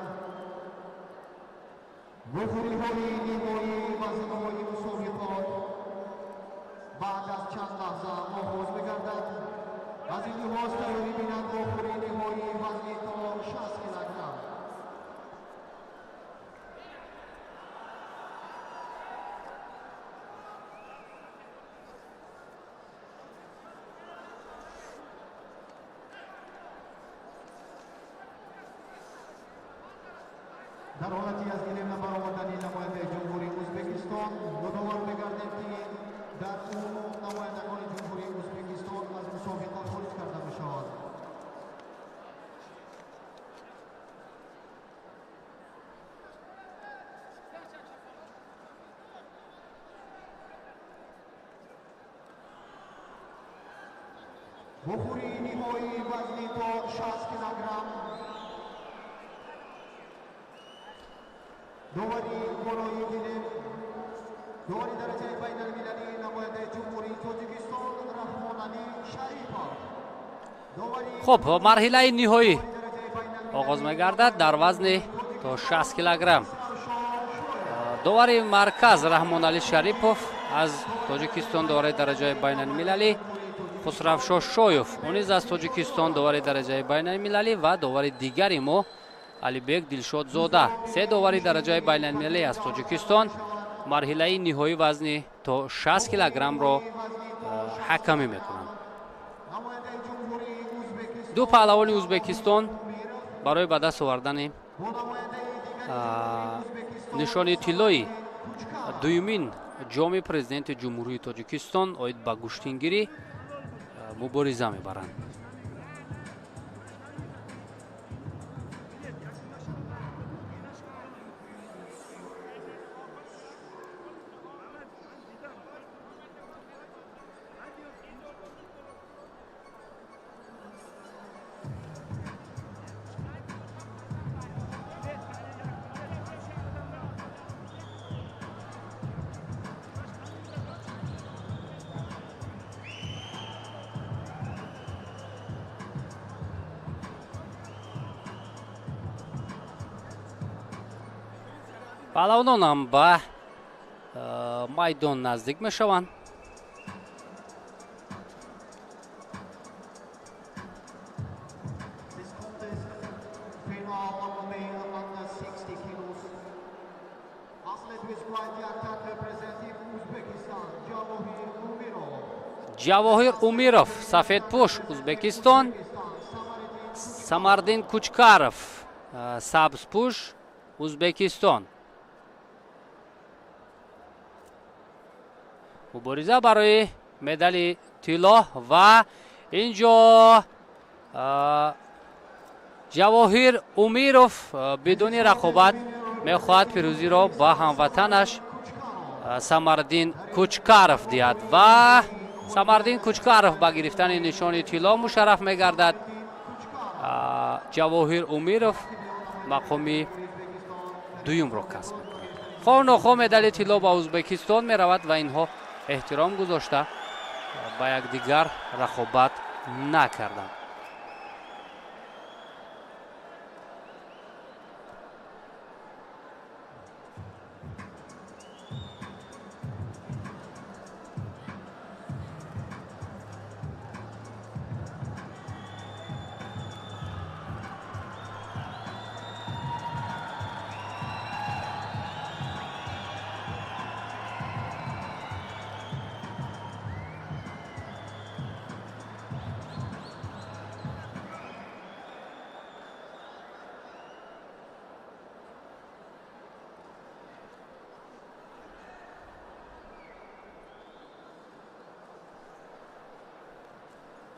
вохӯриҳои ниҳоии вазнҳои мусобиқот баъд аз чанд лаҳза оғоз мегардад. Аз ин лиҳоз тайёрӣ бинанд вохӯрии ниҳоии вазни то 60 килограмм. Дар ҳолати аз гилемна баромадани намояндаи Ҷумҳурии Ӯзбекистон ёдовар мегардем, ки дар умум намояндагони Ҷумҳурии Ӯзбекистон аз мусобиқа хориҷ карда мешаванд. Вохӯрии ниҳоии вазни то 60 килограмм довари болои гилем, довари дараҷаи байналмилалӣ намояндаи Ҷумҳурии Тоҷикистон Раҳмоналӣ Шарипов. Хуб, марҳилаи ниҳоӣ оғоз мегардад дар вазни то 60 килограмм. Довари марказ Раҳмоналӣ Шарипов аз Тоҷикистон, довари дараҷаи байналмилалӣ Хусравшо Шоев ӯ низ аз Тоҷикистон, довари дараҷаи байналмилалӣ ва довари дигари мо Алибек Дилшодзода. Се довари дараҷаи байналмилалӣ аз Тоҷикистон марҳилаи ниҳоӣ вазни то 60 килограммро ҳакамӣ мекунанд. Ду паҳлавони Ӯзбекистон барои ба даст овардани нишони тиллои дуюмин ҷоми президенти Ҷумҳурии Тоҷикистон оид ба гӯштингирӣ мубориза мебаранд. Паҳлавонон ҳам ба майдон наздик мешаванд. Ҷавоҳир Умиров, сафедпӯш, Ӯзбекистон. Самардин Кучкаров, сабзпӯш, Ӯзбекистон. Мубориза барои медали тилло ва инҷо Ҷавоҳир Умиров бидуни рақобат мехоҳад пирӯзиро ба ҳамватанаш Самардин Кучкаров диҳад ва Самардин Кучкаров ба гирифтани нишони тилло мушарраф мегардад. Ҷавоҳир Умиров мақоми дуюмро касб мекунад. Хоҳ нохоҳ медали тилло ба Ӯзбекистон меравад ва инҳо эҳтиром гузошта ба якдигар рақобат накарданд.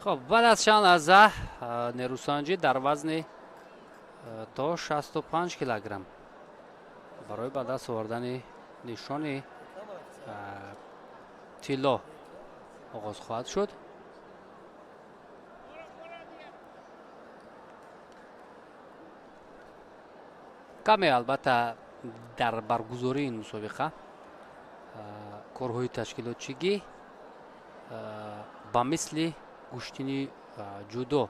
Хоб, баъд аз чанд лаҳза нерӯсанҷӣ дар вазни то 65 килограмм барои ба даст овардани нишони тилло оғоз хоҳад шуд. Каме албатта дар баргузории ин мусобиқа корҳои ташкилотчигӣ ба мисли гӯштини ҷудо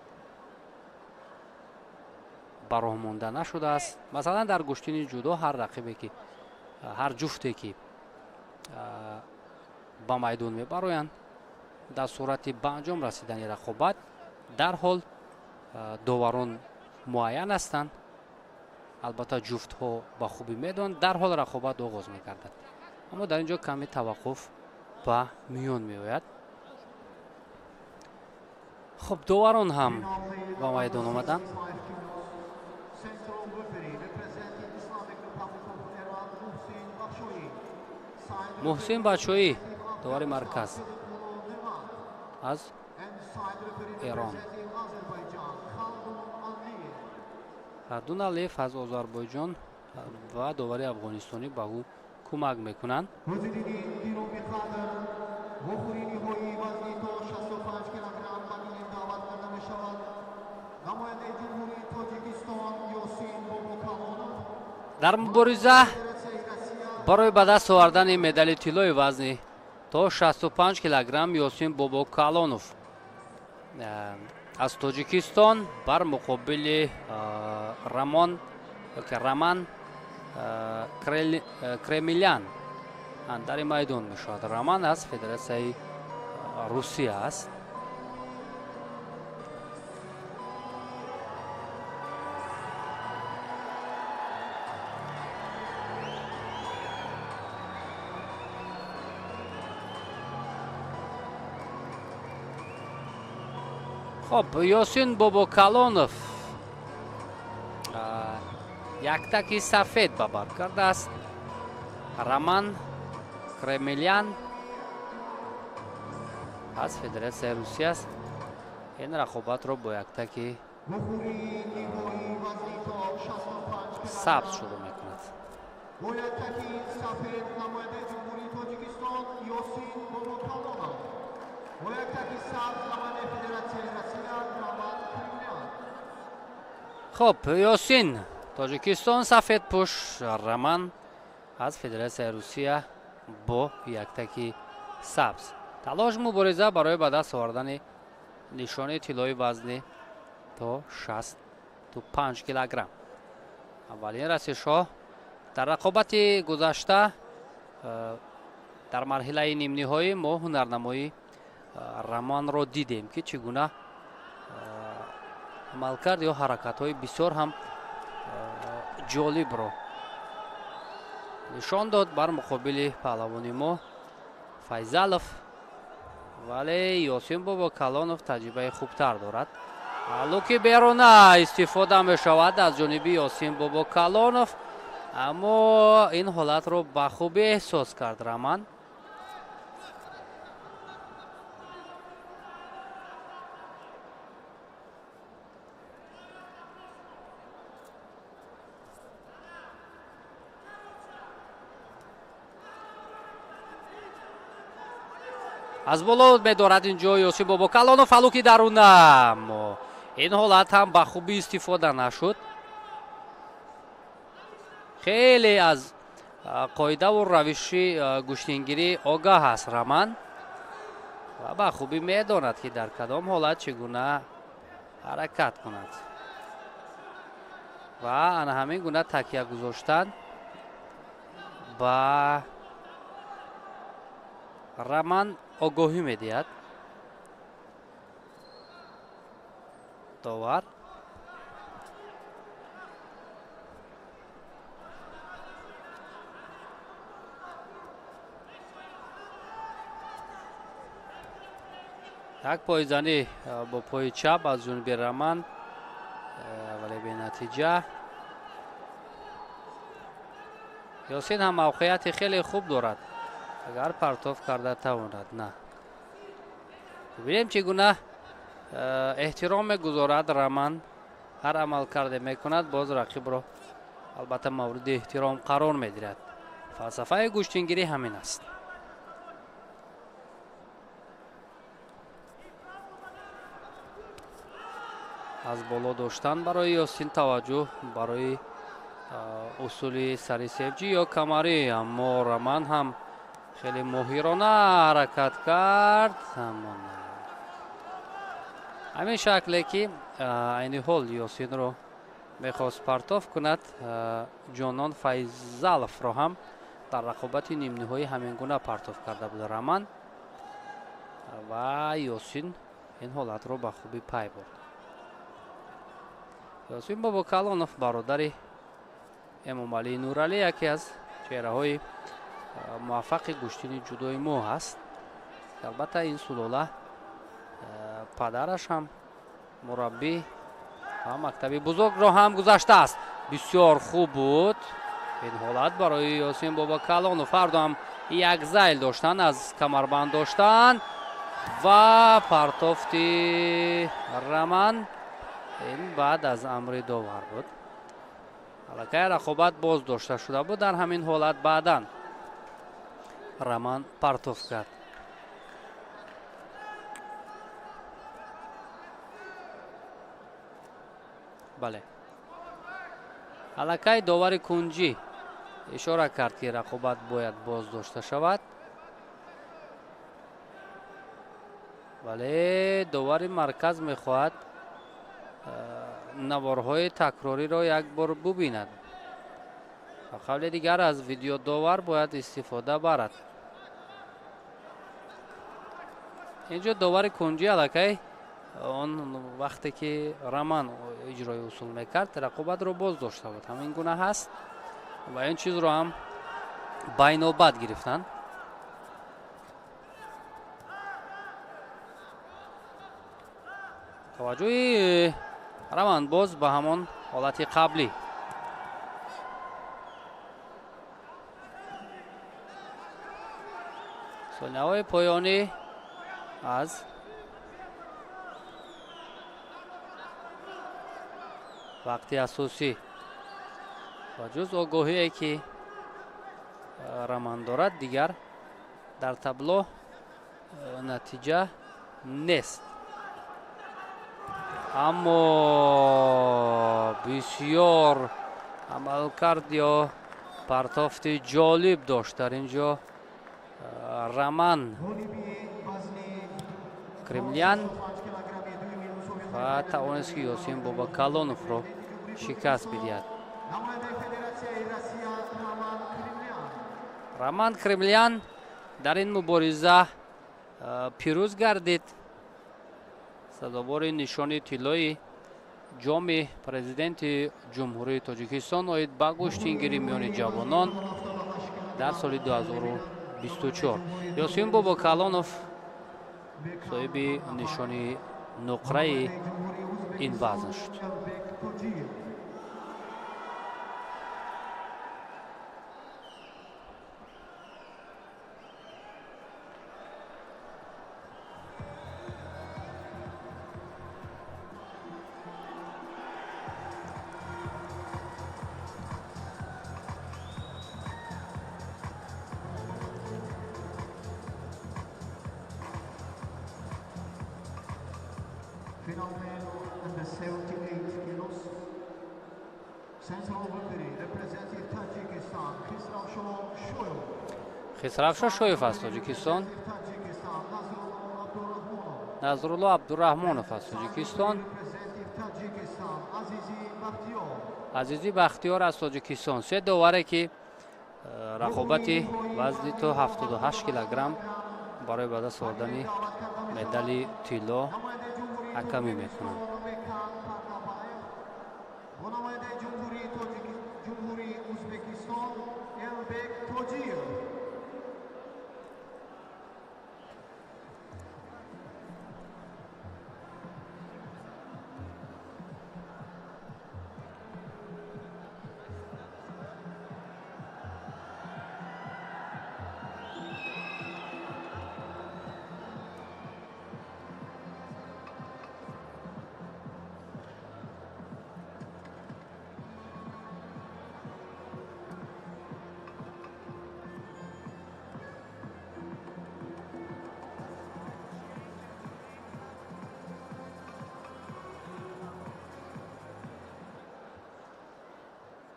ба роҳ монда нашудааст. Масалан, дар гӯштини ҷудо ҳар рақибе ки, ҳар ҷуфте ки ба майдон мебароянд, дар сурати ба анҷом расидани рақобат дарҳол доварон муайян ҳастанд. Албатта ҷуфтҳо ба хубӣ медонанд, дарҳол рақобат оғоз мегардад. Аммо дар ин ҷо каме таваққуф ба миён меояд. Хуб, доварон ҳам ба майдон омаданд. Муҳсин Бачоӣ, довари марказ аз Эрон, Хардун Алиев аз Озарбойҷон ва довари афғонистонӣ ба ӯ кӯмак мекунанд. Дар мубориза барои ба даст овардани медали тиллои вазни то 65 килограмм Ёсин Бобокалонов аз Тоҷикистон бар муқобили Роман Кремелян андари майдон мешавад. Роман аз Федератсияи Русия аст. Хоб, Ёсин Бобокалонов яктаки сафед ба бар кардааст. Роман Кремелян аз Федератсияи Русия аст. Ин рақобатро бо яктаки сабз шурӯъ мекунад. Хоб, Ёсин Тоҷикистон сафедпӯш, Роман аз Федератсияи Русия бо яктаки сабз. Талош мубориза барои ба даст овардани нишони тиллои вазни то 65 килограмм. Аввалин расишҳо дар рақобати гузашта дар марҳилаи нимниҳоӣ мо ҳунарнамоии Романро дидем, ки чӣ гуна амалкард ё ҳаракатҳои бисёр ҳам ҷолибро нишон дод бар муқобили паҳлавони мо Файзалов. Вале Ёсин Бобокалонов таҷрибаи хубтар дорад. Луки беруна истифода мешавад аз ҷониби Ёсин Бобокалонов, аммо ин ҳолатро ба хубӣ эҳсос кард Роман. Аз боло медорад инҷо Ёсин Бобокалонов, фалуки даруна, аммо ин ҳолат ҳам ба хубӣ истифода нашуд. Хеле аз қоидаву равиши гӯштингирӣ огаҳ аст Роман Ва ба хубӣ медонад, ки дар кадом ҳолат чӣ гуна ҳаракат кунад. Ва ана ҳамин гуна такя гузоштан ба Роман огоҳӣ медиҳад. Довар як пойзанӣ бо пои чап аз ҷониби Роман, вале бенатиҷа. Ёсин ҳам мавқеияти хеле хуб дорад, агар партоф карда тавонад. На, бибинем чӣ гуна эҳтиром мегузорад Роман. Ҳар амалкарде мекунад, боз рақибро албатта мавриди эҳтиром қарор медиҳад. Фалсафаи гӯштингирӣ ҳамин аст. Аз боло доштан барои Ёсин таваҷҷӯҳ барои усули сари севҷӣ ё камарӣ, аммо Роман ҳам хеле моҳирона ҳаракат кард. Ҳамин шакле ки айни ҳол Ёсинро мехост партоф кунад, Ҷонон Файзаловро ҳам дар рақобати нимниҳоӣ ҳамин гуна партоф карда буд Роман, ва Ёсин ин ҳолатро ба хубӣ пай бурд. Ёсин Бобокалонов, бародари Эмомалӣ Нуралӣ, яке аз чеҳраҳои муваффақи гӯштини ҷудои мо ҳаст. Албатта ин сулола падараш ҳам мураббӣ ва мактаби бузургро ҳам гузаштааст. Бисёр хуб буд ин ҳолат барои Ёсин Бобокалонов. Ҳарду ҳам як зайл доштанд, аз камарбанд доштанд ва партофти Роман ин баъд аз амри довар буд. Аллакай рақобат боз дошта шуда буд. Дар ҳамин ҳолат баъдан Роман партоф кард. Бале, аллакай довари кунҷӣ ишора кард, ки рақобат бояд боз дошта шавад, вале довари марказ мехоҳад наворҳои такрориро як бор бубинад. Ба қавли дигар аз видеодовар бояд истифода барад. Инҷо довари кунҷӣ аллакай он вақте ки Роман иҷрои усул мекард, рақобатро боз дошта буд. Ҳамин гуна ҳаст ва ин чизро ҳам байнобат гирифтанд. Таваҷҷӯҳи Роман боз ба ҳамон ҳолати қаблӣ. Сонияҳои поёнӣ аз вақти асосӣ ва ҷуз огоҳие ки Роман дорад, дигар дар табло натиҷа нест. Аммо бисёр амалкард ё партофти ҷолиб дошт дар ин ҷо Роман Кремлян ва тавонист, ки Ёсин Бобокалоновро шикаст бидиҳад. Роман Кремлян дар ин мубориза пирӯз гардид. Сазовори нишони тиллои ҷоми президенти Ҷумҳурии Тоҷикистон оид ба гӯштингирӣ миёни ҷавонон дар соли 2024. Ёсин Бобокалонов соҳиби нишони нуқраи ин вазн шуд. Phenomenon under 78 kilos. Central referee representing Tajikistan, Khizravsho Shoyev. Хисравшо Шоев аз Тоҷикистон. Tajikistan, Nasrullo Назрулло Абдураҳмонов аз Тоҷикистон, Азизи Бахтиёр аз Тоҷикистон. Се доваре ки рақобати вазни то 78 килограмм барои ба даст овардани медали тилло ҳакамӣ мекунанд.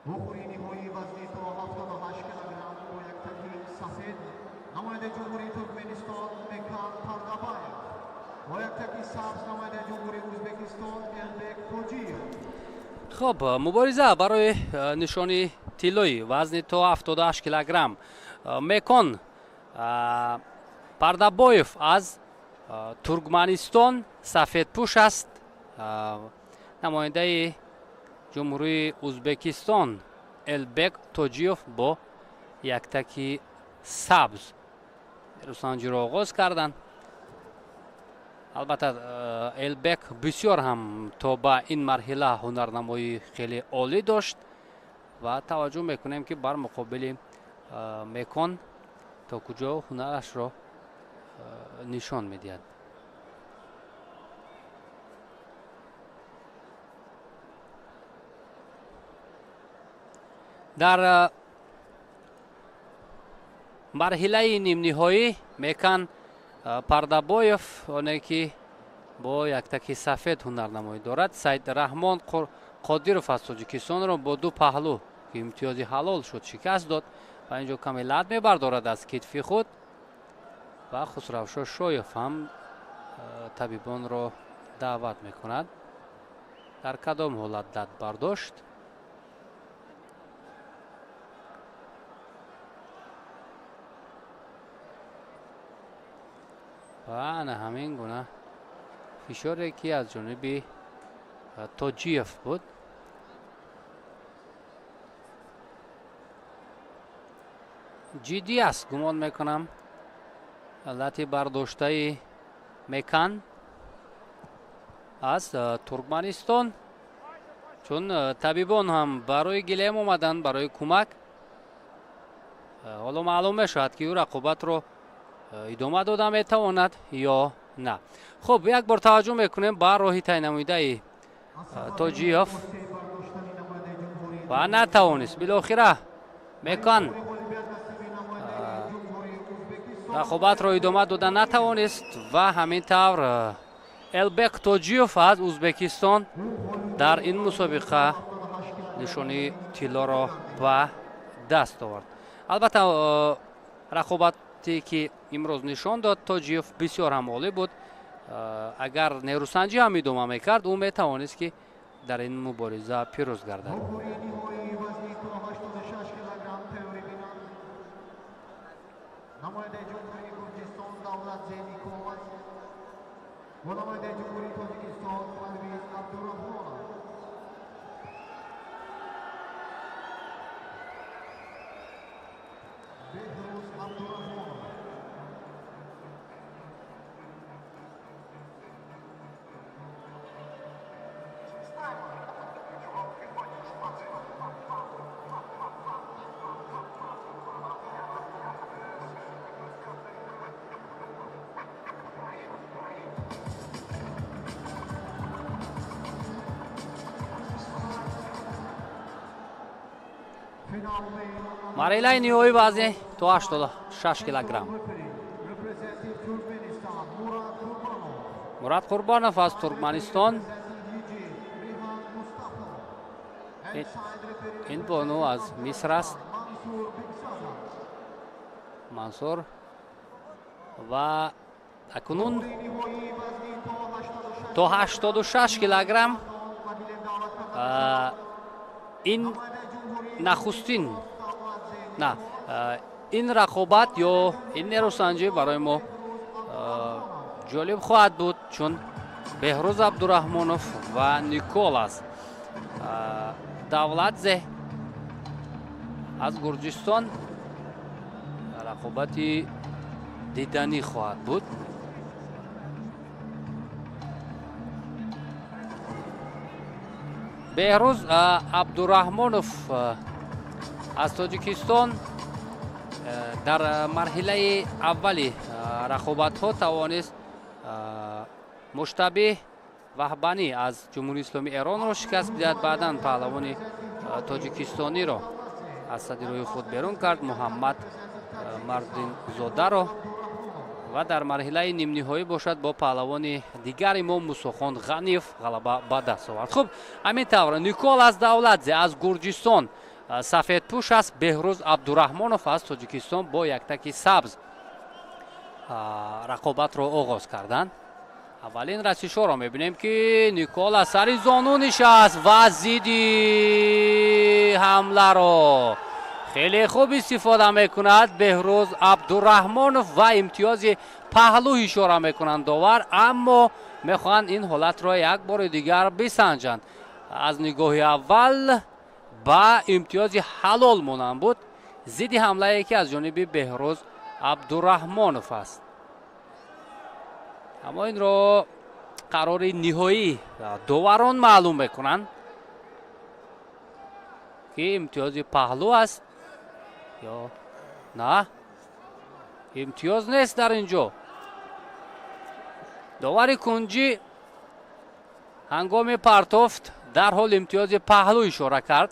Бухори ниҳоии вазни то 78 килограмм бо яктаки сафед намояндаи Ҷумҳурии Туркманистон Мекан Пардабаев, бо яктаки сабз намояндаи Ҷумҳурии Ӯзбекистон Элбек Тоҷиев. Хуб, мубориза барои нишони тиллои вазни то 78 килограмм. Мекон Пардабоев аз Туркманистон сафедпӯш аст. Намояндаи Ҷумҳурии Ӯзбекистон Элбек Тоҷиев бо яктаки сабз рӯсанҷиро оғоз карданд. Албатта, Элбек бисёр ҳам то ба ин марҳила ҳунарнамоии хеле олӣ дошт ва таваҷҷӯҳ мекунем, ки бар муқобили Мекон то куҷо ҳунарашро нишон медиҳад. Дар марҳилаи нимниҳоӣ Мекан Пардабоев, оне ки бо яктаки сафед ҳунарнамоӣ дорад, Саид Раҳмон Қодиров аз Тоҷикистонро бо ду паҳлӯ, ки имтиёзи ҳалол шуд, шикаст дод ва инҷо каме лат мебардорад аз китфи худ ва Хусравшо Шоев ҳам табибонро даъват мекунад. Дар кадом ҳолат лат бардошт? Ва ана ҳамин гуна фишоре, ки аз ҷониби Тоҷиев буд. Ҷиддӣ аст, гумон мекунам, лати бардоштаи Мекан аз Туркманистон, чун табибон ҳам барои гилем омаданд, барои кӯмак. Ҳоло маълум мешавад, ки ӯ рақобатро идома дода метавонад ё на. Хуб, як бор таваҷҷӯҳ мекунем ба роҳи тайнамудаи Тоҷиев ва натавонист. Билохира Мекан рақобатро идома дода натавонист ва ҳамин тавр Элбек Тоҷиев аз Ӯзбекистон дар ин мусобиқа нишони тиллоро ба даст овард. Албатта, рақобате ки имрӯз нишон дод Тоҷиев бисёр ҳам олӣ буд. Агар нерӯсанҷӣ ҳам идома мекард, ӯ метавонист, ки дар ин мубориза пирӯз гардад. Намояндаи Ҷумҳурии Гурҷистон Давлат Зеников бо намояндаи Ҷумҳурии Тоҷикистон Парвиз Абдураҳмонов. Беҳрӯз Абдураҳмонов. Марҳилаи ниҳоӣ вазни то 86 килограмм. Мурад Қурбонов аз Туркманистон. Ин бону аз Миср аст, Мансур. Ва акнун То 86 килограмм ин нахустин на ин рақобат ё ин нерӯсанҷӣ барои мо ҷолиб хоҳад буд, чун Беҳрӯз Абдураҳмонов ва Николас Давладзе аз Гурҷистон рақобати диданӣ хоҳад буд. Беҳрӯз Абдураҳмонов аз Тоҷикистон дар марҳилаи аввали рақобатҳо тавонист Муштабиҳ Ваҳбанӣ аз Ҷумҳурии Исломии Эронро шикаст бидиҳад. Баъдан паҳлавони тоҷикистониро аз сади рӯи худ берун кард, Муҳаммад Мардинзодаро, ва дар марҳилаи нимниҳоӣ бошад бо паҳлавони дигари мо Мусохон Ғаниев ғалаба ба даст овард. Хуб, ҳамин тавр Николас Давладзе аз Гурҷистон сафедпӯш аст, Беҳрӯз Абдураҳмонов аз Тоҷикистон бо яктаки сабз рақобатро оғоз карданд. Аввалин расишҳоро мебинем, ки Николас сари зону нишаст ва зидди ҳамларо хеле хуб истифода мекунад Беҳрӯз Абдураҳмонов ва имтиёзи паҳлӯ ишора мекунанд довар, аммо мехоҳанд ин ҳолатро як бори дигар бисанҷанд. Аз нигоҳи аввал ба имтиёзи ҳалол монанд буд зидди ҳамлае, ки аз ҷониби Беҳрӯз Абдураҳмонов аст. Аммо инро қарори ниҳоӣ доварон маълум мекунанд, ки имтиёзи паҳлӯ аст ё на. Имтиёз нест дар ин ҷо. Довари кунҷӣ ҳангоми партофт дарҳол имтиёзи паҳлӯ ишора кард,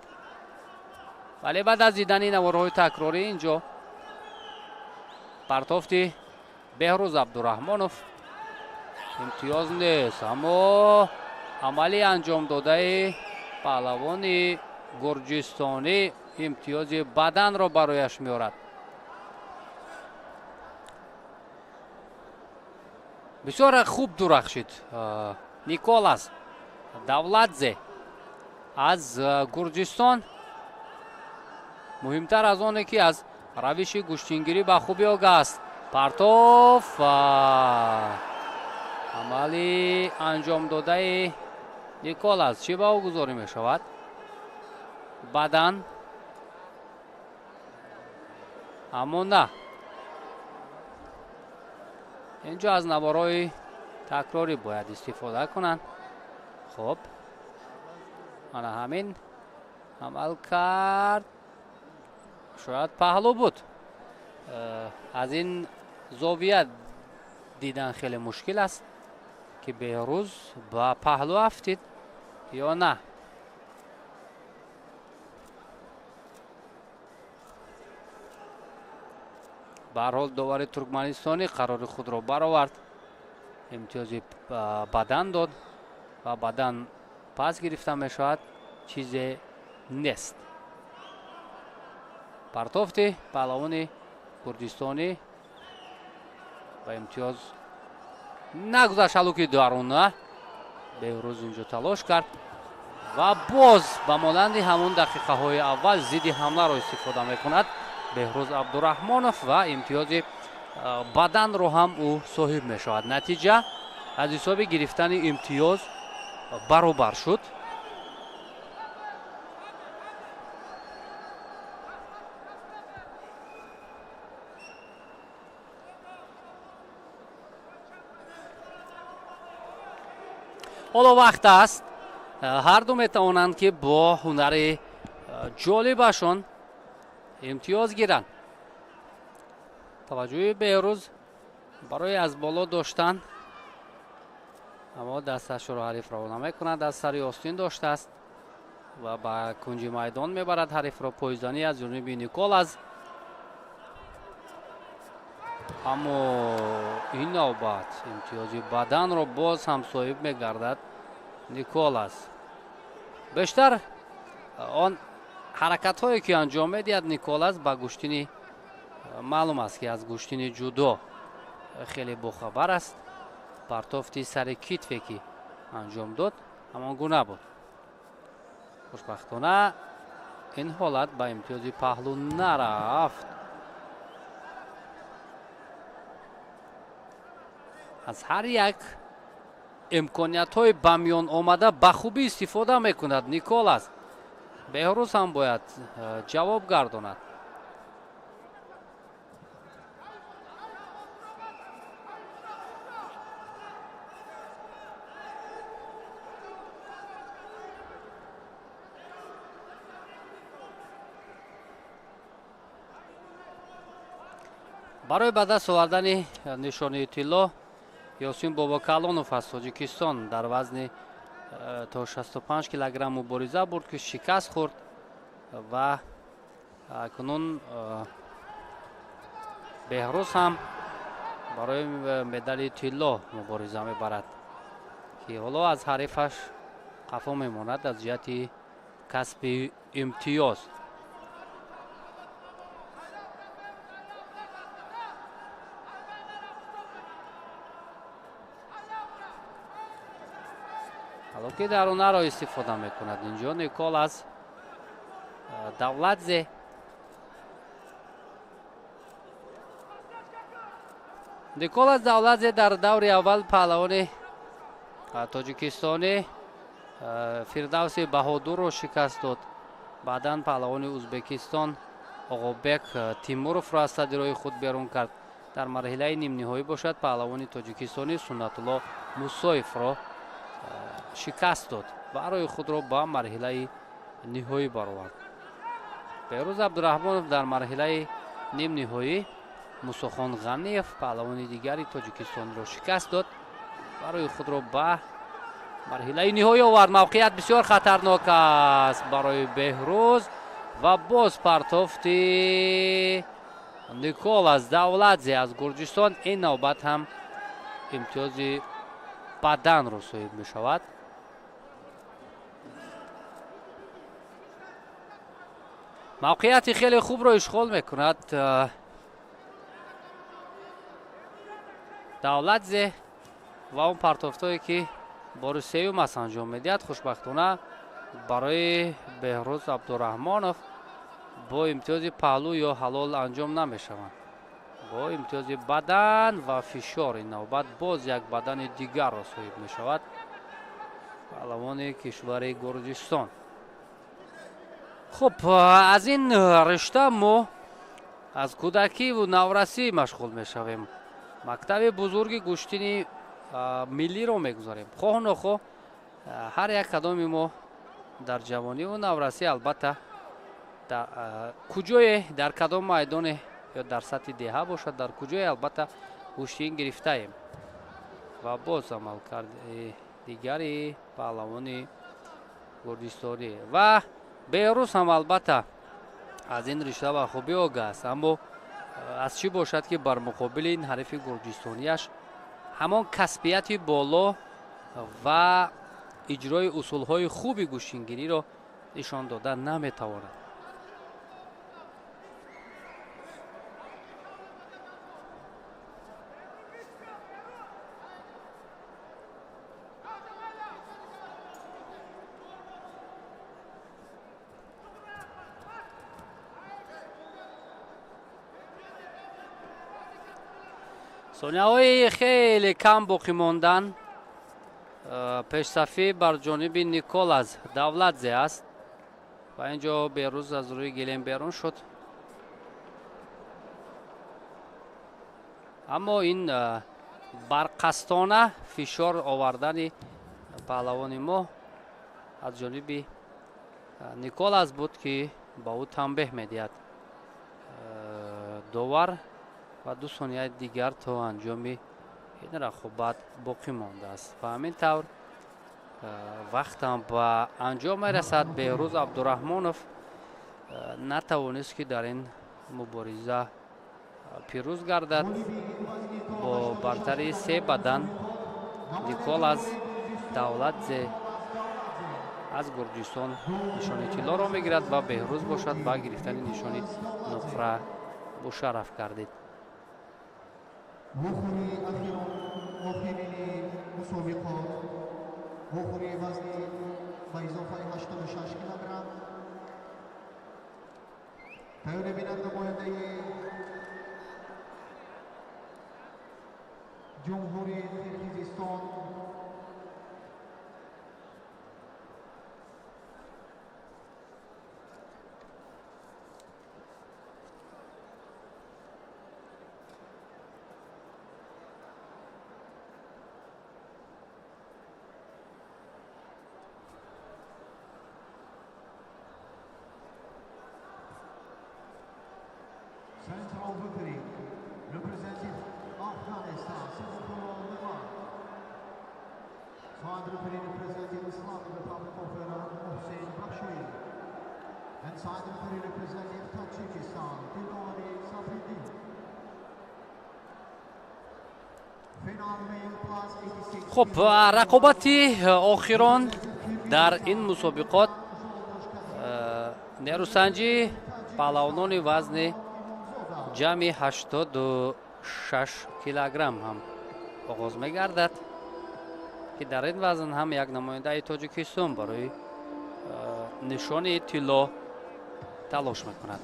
вале баъд аз дидани наворҳои такрорӣ ин ҷо партофти Беҳрӯз Абдураҳмонов имтиёз нест, аммо амали анҷомдодаи паҳлавони гурҷистонӣ имтиёзи баданро барояш меорад. Бисёр хуб дурахшид Николас Давладзе аз Гурҷистон. Муҳимтар аз оне, ки аз равиши гӯштингирӣ ба хубӣ огаҳ аст. Партоф амали анҷомдодаи Николас чӣ ба ӯ гузорӣ мешавад? Бадан, аммо на. Инҷо аз наворҳои такрорӣ бояд истифода кунанд. Хуб, ана ҳамин амал кард, шояд паҳлӯ буд. Аз ин зовия дидан хеле мушкил аст, ки Беҳрӯз ба паҳлӯ афтид ё на. Ба ҳар ҳол довари туркманистонӣ қарори худро баровард, имтиёзи бадан дод ва бадан пас гирифта мешавад, чизе нест. Партофти паҳлавони гурҷистонӣ ба имтиёз нагузашт, ҳалуки даруна. Беҳрӯз инҷо талош кард ва боз ба монанди ҳамон дақиқаҳои аввал зидди ҳамларо истифода мекунад Беҳрӯз Абдураҳмонов ва имтиёзи баданро ҳам ӯ соҳиб мешавад. Натиҷа аз ҳисоби гирифтани имтиёз баробар шуд. Ҳоло вақт аст, ҳарду метавонанд, ки бо ҳунари ҷолибашон имтиёз гиранд. Таваҷҷӯҳи Беҳрӯз барои аз боло доштан, аммо дасташро ҳариф равона мекунад, аз сари остин доштааст ва ба кунҷи майдон мебарад ҳарифро. Пойзанӣ аз ҷониби Николас, аммо ин навбат имтиёзи баданро боз ҳам соҳиб мегардад Николас. Бештар он ҳаракатҳое, ки анҷом медиҳад Николас, ба гӯштини маълум аст, ки аз гӯштини ҷудо хеле бохабар аст. Партофти сари китфе, ки анҷом дод, ҳамон гуна буд. Хушбахтона ин ҳолат ба имтиёзи паҳлӯ нарафт. Аз ҳар як имкониятҳои ба миён омада ба хубӣ истифода мекунад Николас. Беҳрӯз ҳам бояд ҷавоб гардонад. Барои ба даст овардани нишони тилло Ёсин Бобокалонов аз Тоҷикистон дар вазни то 65 килограмм мубориза бурд, ки шикаст хӯрд ва акнун Беҳрӯз ҳам барои медали тилло мубориза мебарад, ки ҳоло аз ҳарифаш қафо мемонад аз ҷиҳати касби имтиёз. Ҳалоки дарунаро истифода мекунад инҷо Николас Давладзе. Николас Давладзе дар даври аввал паҳлавони тоҷикистонӣ Фирдавси Баҳодурро шикаст дод. Баъдан паҳлавони Ӯзбекистон Оғобек Тимуровро аз садди роҳи худ берун кард. Дар марҳилаи нимниҳоӣ бошад паҳлавони тоҷикистонӣ Суннатулло Мусоевро шикаст дод ва роҳи худро ба марҳилаи ниҳоӣ баровард. Беҳрӯз Абдураҳмонов дар марҳилаи нимниҳоӣ Мусохон Ғаниев паҳлавони дигари тоҷикистонро шикаст дод ва роҳи худро ба марҳилаи ниҳоӣ овард. Мавқеият бисёр хатарнок аст барои Беҳрӯз ва боз партофти Николас Давладзе аз Гурҷистон. Ин навбат ҳам имтиёзи баданро соҳиб мешавад. Мавқеияти хеле хубро ишғол мекунад Давладзе ва он партофтое ки бори сеюм аст анҷом медиҳад. Хушбахтона барои Беҳрӯз Абдураҳмонов бо имтиёзи паҳлӯ ё ҳалол анҷом намешаванд. Бо имтиёзи бадан ва фишор ин навбат боз як бадани дигарро соҳиб мешавад паҳлавони кишвари Гурҷистон. Хуб, аз ин ришта мо аз кӯдакиву наврасӣ машғул мешавем. Мактаби бузурги гӯштини миллиро мегузарем. Хоҳу нохоҳ ҳар як кадоми мо дар ҷавониву наврасӣ албатта куҷое, дар кадом майдоне ё дар сатҳи деҳа бошад, дар куҷое албатта гӯштин гирифтаем. Ва боз амалкарди дигари паҳлавони гурҷистонӣ ва Беҳрӯз ҳам албатта аз ин ришта ба хубӣ огаҳ аст, аммо аз чӣ бошад ки бар муқобили ин ҳарифи гурҷистонияш ҳамон касбияти боло ва иҷрои усулҳои хуби гӯштингириро нишон дода наметавонад. Сонияҳои хеле кам боқӣ мондан. Пешсафӣ бар ҷониби Николас Давладзе аст ва инҷо Беҳрӯз аз рӯи гилем берун шуд. Аммо ин барқастона фишор овардани паҳлавони мо аз ҷониби Николас буд, ки ба ӯ танбеҳ медиҳад довар ва 2 сонияи дигар то анҷоми ин рақобат боқӣ мондааст. Ва ҳамин тавр вақтам ба анҷом мерасад. Беҳрӯз Абдураҳмонов натавонист, ки дар ин мубориза пирӯз гардад. Бо бартарии 3 бадан Николас Давладзе аз Гурҷистон нишони тиллоро мегирад ва Беҳрӯз бошад ба гирифтани нишони нуқра мушарраф гардид. Вохӯрии охирини мусобиқот Вохӯрии вазни ба изофаи 86 килограмм. Тайёр бинад намояндаи Ҷумҳурии Қирғизистон Central referee representing Afghanistan, Singapore Neymar. Side referee representing Islamic Republic of Iran, Hossein Bakhshui. And side referee representing Tajikistan, Dilori Safidi. Final male plus 86. Хуб, рақобати охирон дар ин мусобиқот нерӯсанҷи паҳлавонони вазни ҷамъи 86 килограмм ҳам оғоз мегардад, ки дар ин вазн ҳам як намояндаи Тоҷикистон барои нишони тилло талош мекунад.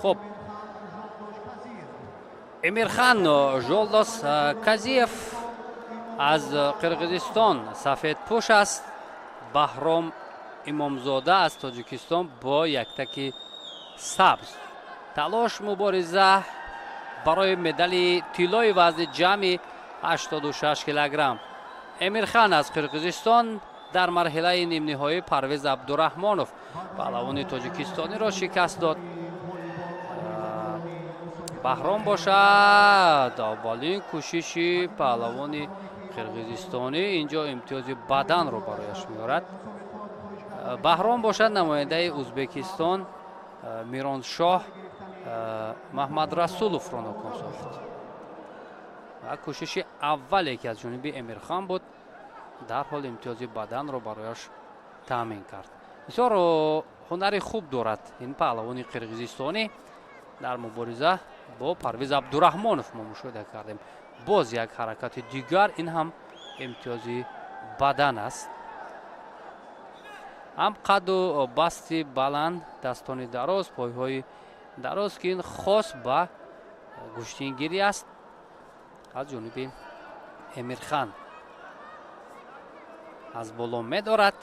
Хуб, Эмирхан Жолдос Казиев аз Қирғизистон сафедпӯш аст, Баҳром Имомзода аз Тоҷикистон бо яктаки сабз. Талош мубориза барои медали тиллои вазни ҷамъи 86 килограмм. Эмирхан аз Қирғизистон дар марҳилаи нимниҳоӣ Парвез Абдураҳмонов паҳлавони тоҷикистониро шикаст дод. Баҳром бошад, аввалин кӯшиши паҳлавони қирғизистонӣ инҷо имтиёзи баданро барояш меорад. Баҳром бошад намояндаи Ӯзбекистон Мироншоҳ Маҳмадрасуловро ноком сохт. Ва кӯшиши аввале ки аз ҷониби Эмирхон буд, дарҳол имтиёзи баданро барояш таъмин кард. Бисёр ҳунари хуб дорад ин паҳлавони қирғизистонӣ. Дар мубориза бо Парвез Абдураҳмонов мо мушоҳида кардем. Боз як ҳаракати дигар, ин ҳам имтиёзи бадан аст. Ҳам қадду басти баланд, дастони дароз, пойҳои дароз, ки ин хос ба гӯштингирӣ аст аз ҷониби Эмирхан. Аз боло медорад,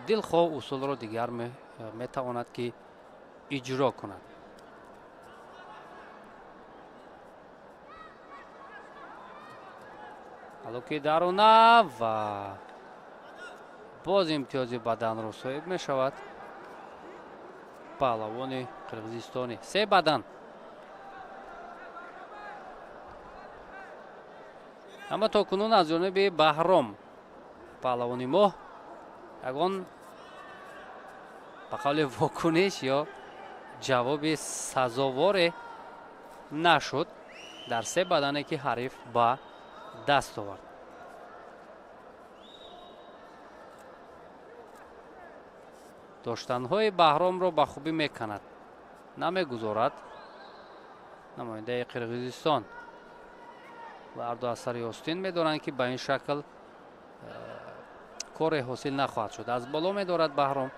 дилхоҳ усулро дигар метавонад ки иҷро кунад. Ҳалоки даруна ва боз имтиёзи баданро соҳиб мешавад паҳлавони қирғизистонӣ. Се бадан. Аммо то кунун аз ҷониби Баҳром паҳлавони мо ягон ба қавли вокуниш ё ҷавоби сазоворе нашуд дар се бадане ки ҳариф ба даст овард. Доштанҳои Баҳромро ба хубӣ меканад, намегузорад намояндаи Қирғизистон. Ва ҳарду аз сари остин медоранд ки ба ин шакл коре ҳосил нахоҳад шуд. Аз боло медорад Баҳром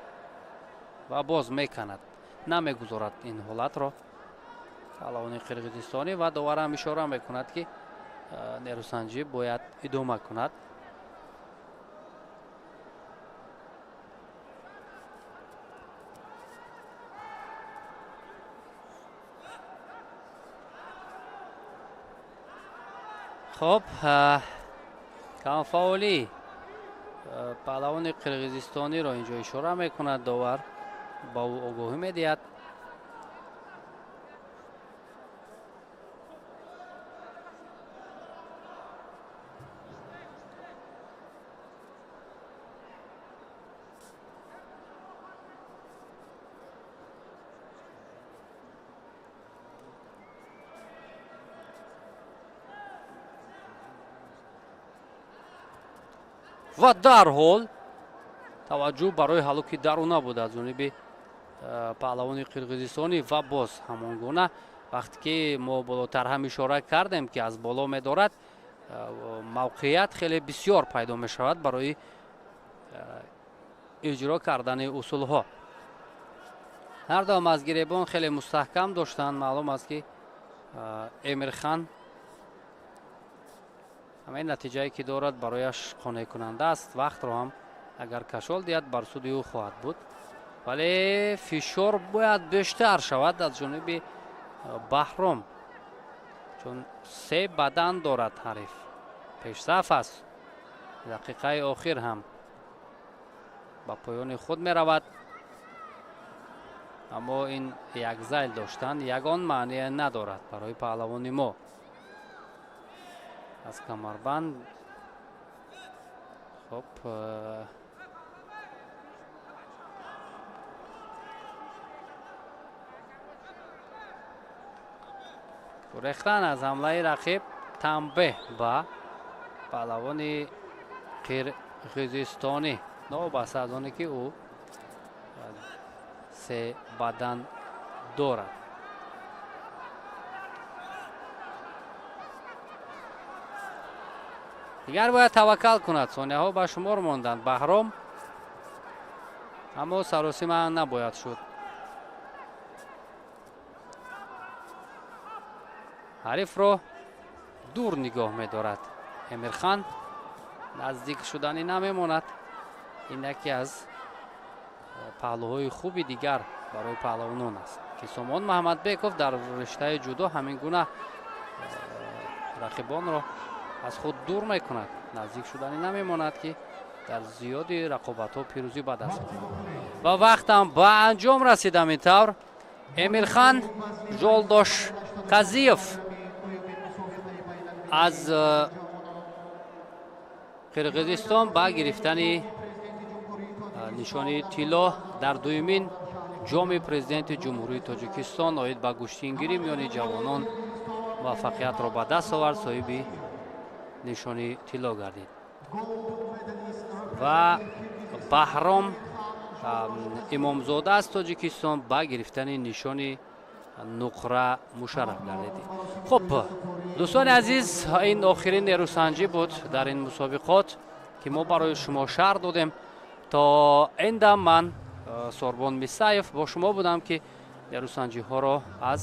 ва боз меканад, намегузорад ин ҳолатро паҳлавони қирғизистонӣ. Ва доварам ишора мекунад ки нерӯсанҷӣ бояд идома кунад. Хуб, камфаъолӣ паҳлавони қирғизистониро инҷо ишора мекунад довар, ба ӯ огоҳӣ медиҳад. Ва дарҳол таваҷҷӯҳ барои ҳалуки даруна буд аз ҷониби паҳлавони қирғизистонӣ. Ва боз ҳамон гуна вақте ки мо болотар ҳам ишора кардем, ки аз боло медорад, мавқеият хеле бисёр пайдо мешавад барои иҷро кардани усулҳо. Ҳар дуам аз гиребон хеле мустаҳкам доштанд. Маълум аст, ки Эмирхан ҳамаи натиҷае ки дорад барояш қонеъкунанда аст. Вақтро ҳам агар кашол диҳад, бар суди ӯ хоҳад буд, вале фишор бояд бештар шавад аз ҷониби Баҳром, чун се бадан дорад ҳариф, пешсаф аст. Дақиқаи охир ҳам ба поёни худ меравад, аммо ин як зайл доштан ягон маъние надорад барои паҳлавони мо. Аз камарбанд хоб гурехтан аз ҳамлаи рақиб, танбеҳ ба паҳлавони қирғизистонӣ, новобаста аз оне ки ӯ се бадан дорад. Дигар бояд таваккал кунад. Сонияҳо ба шумор монданд Баҳром, аммо саросима набояд шуд. Ҳарифро дур нигоҳ медорад Эмирхан, наздик шудани намемонад. Ин яке аз паҳлӯҳои хуби дигар барои паҳлавонон аст, ки Сомон Маҳмадбеков дар риштаи ҷудо ҳамин гуна рақибонро аз худ дур мекунад, наздик шудани намемонад, ки дар зиёди рақобатҳо пирӯзӣ ба даст меорад. Ва вақтам ба анҷом расид. Ҳамин тавр Эмирхан Жолдош Қазиев аз Қирғизистон ба гирифтани нишони тилло дар дуюмин ҷоми президенти Ҷумҳурии Тоҷикистон оид ба гӯштингирӣ миёни ҷавонон муваффақиятро ба даст овард, соҳиби нишони тилло гардид. Ва Баҳром Имомзода аз Тоҷикистон ба гирифтани нишони нуқра мушарраф гардид. Хуб, дӯстони азиз, ин охирин нерӯсанҷӣ буд дар ин мусобиқот, ки мо барои шумо шарҳ додем. То ин дам ман Сорбон Мисаев бо шумо будам, ки нерӯсанҷиҳоро аз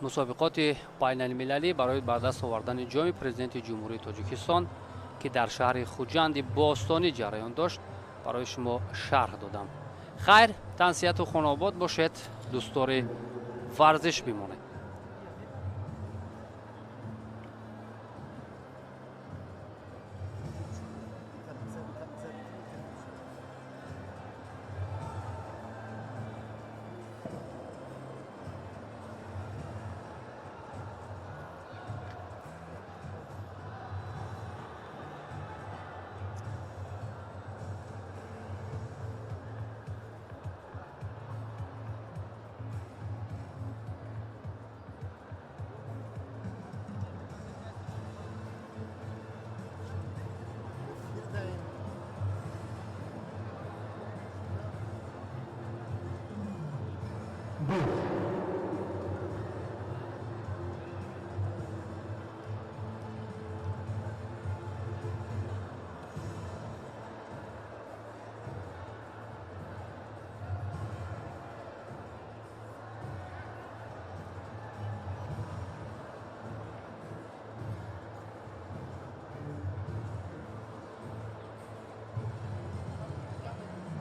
мусобиқоти байналмилалӣ барои ба даст овардани ҷоми президенти Ҷумҳурии Тоҷикистон, ки дар шаҳри Хуҷанди бостонӣ ҷараён дошт, барои шумо шарҳ додам. Хайр, тансиҳату хонобод бошед, дӯстдори варзиш бимонед.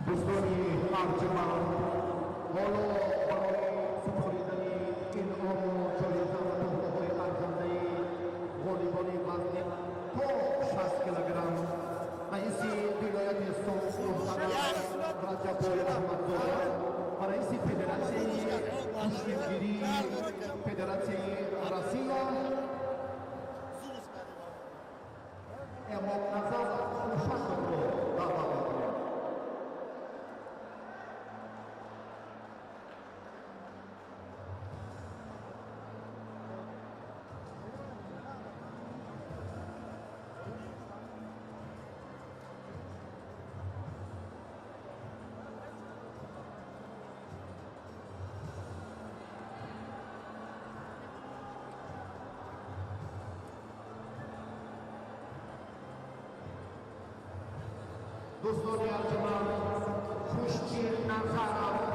دوستانی ارجمند، حالا برای سپاریدن انعام و جایزه و تحفه‌های ارزنده غالبان وزن تا 60 کیلوگرم رئیس ولایت سوخت محترم رجب‌بای احمدزاده و رئیس فدراسیون کشتیگیری فدراسیون روسیه امام نظر خوشند را دعوت می‌کنیم. Дӯстони арҷманд, Хушдил Назаров.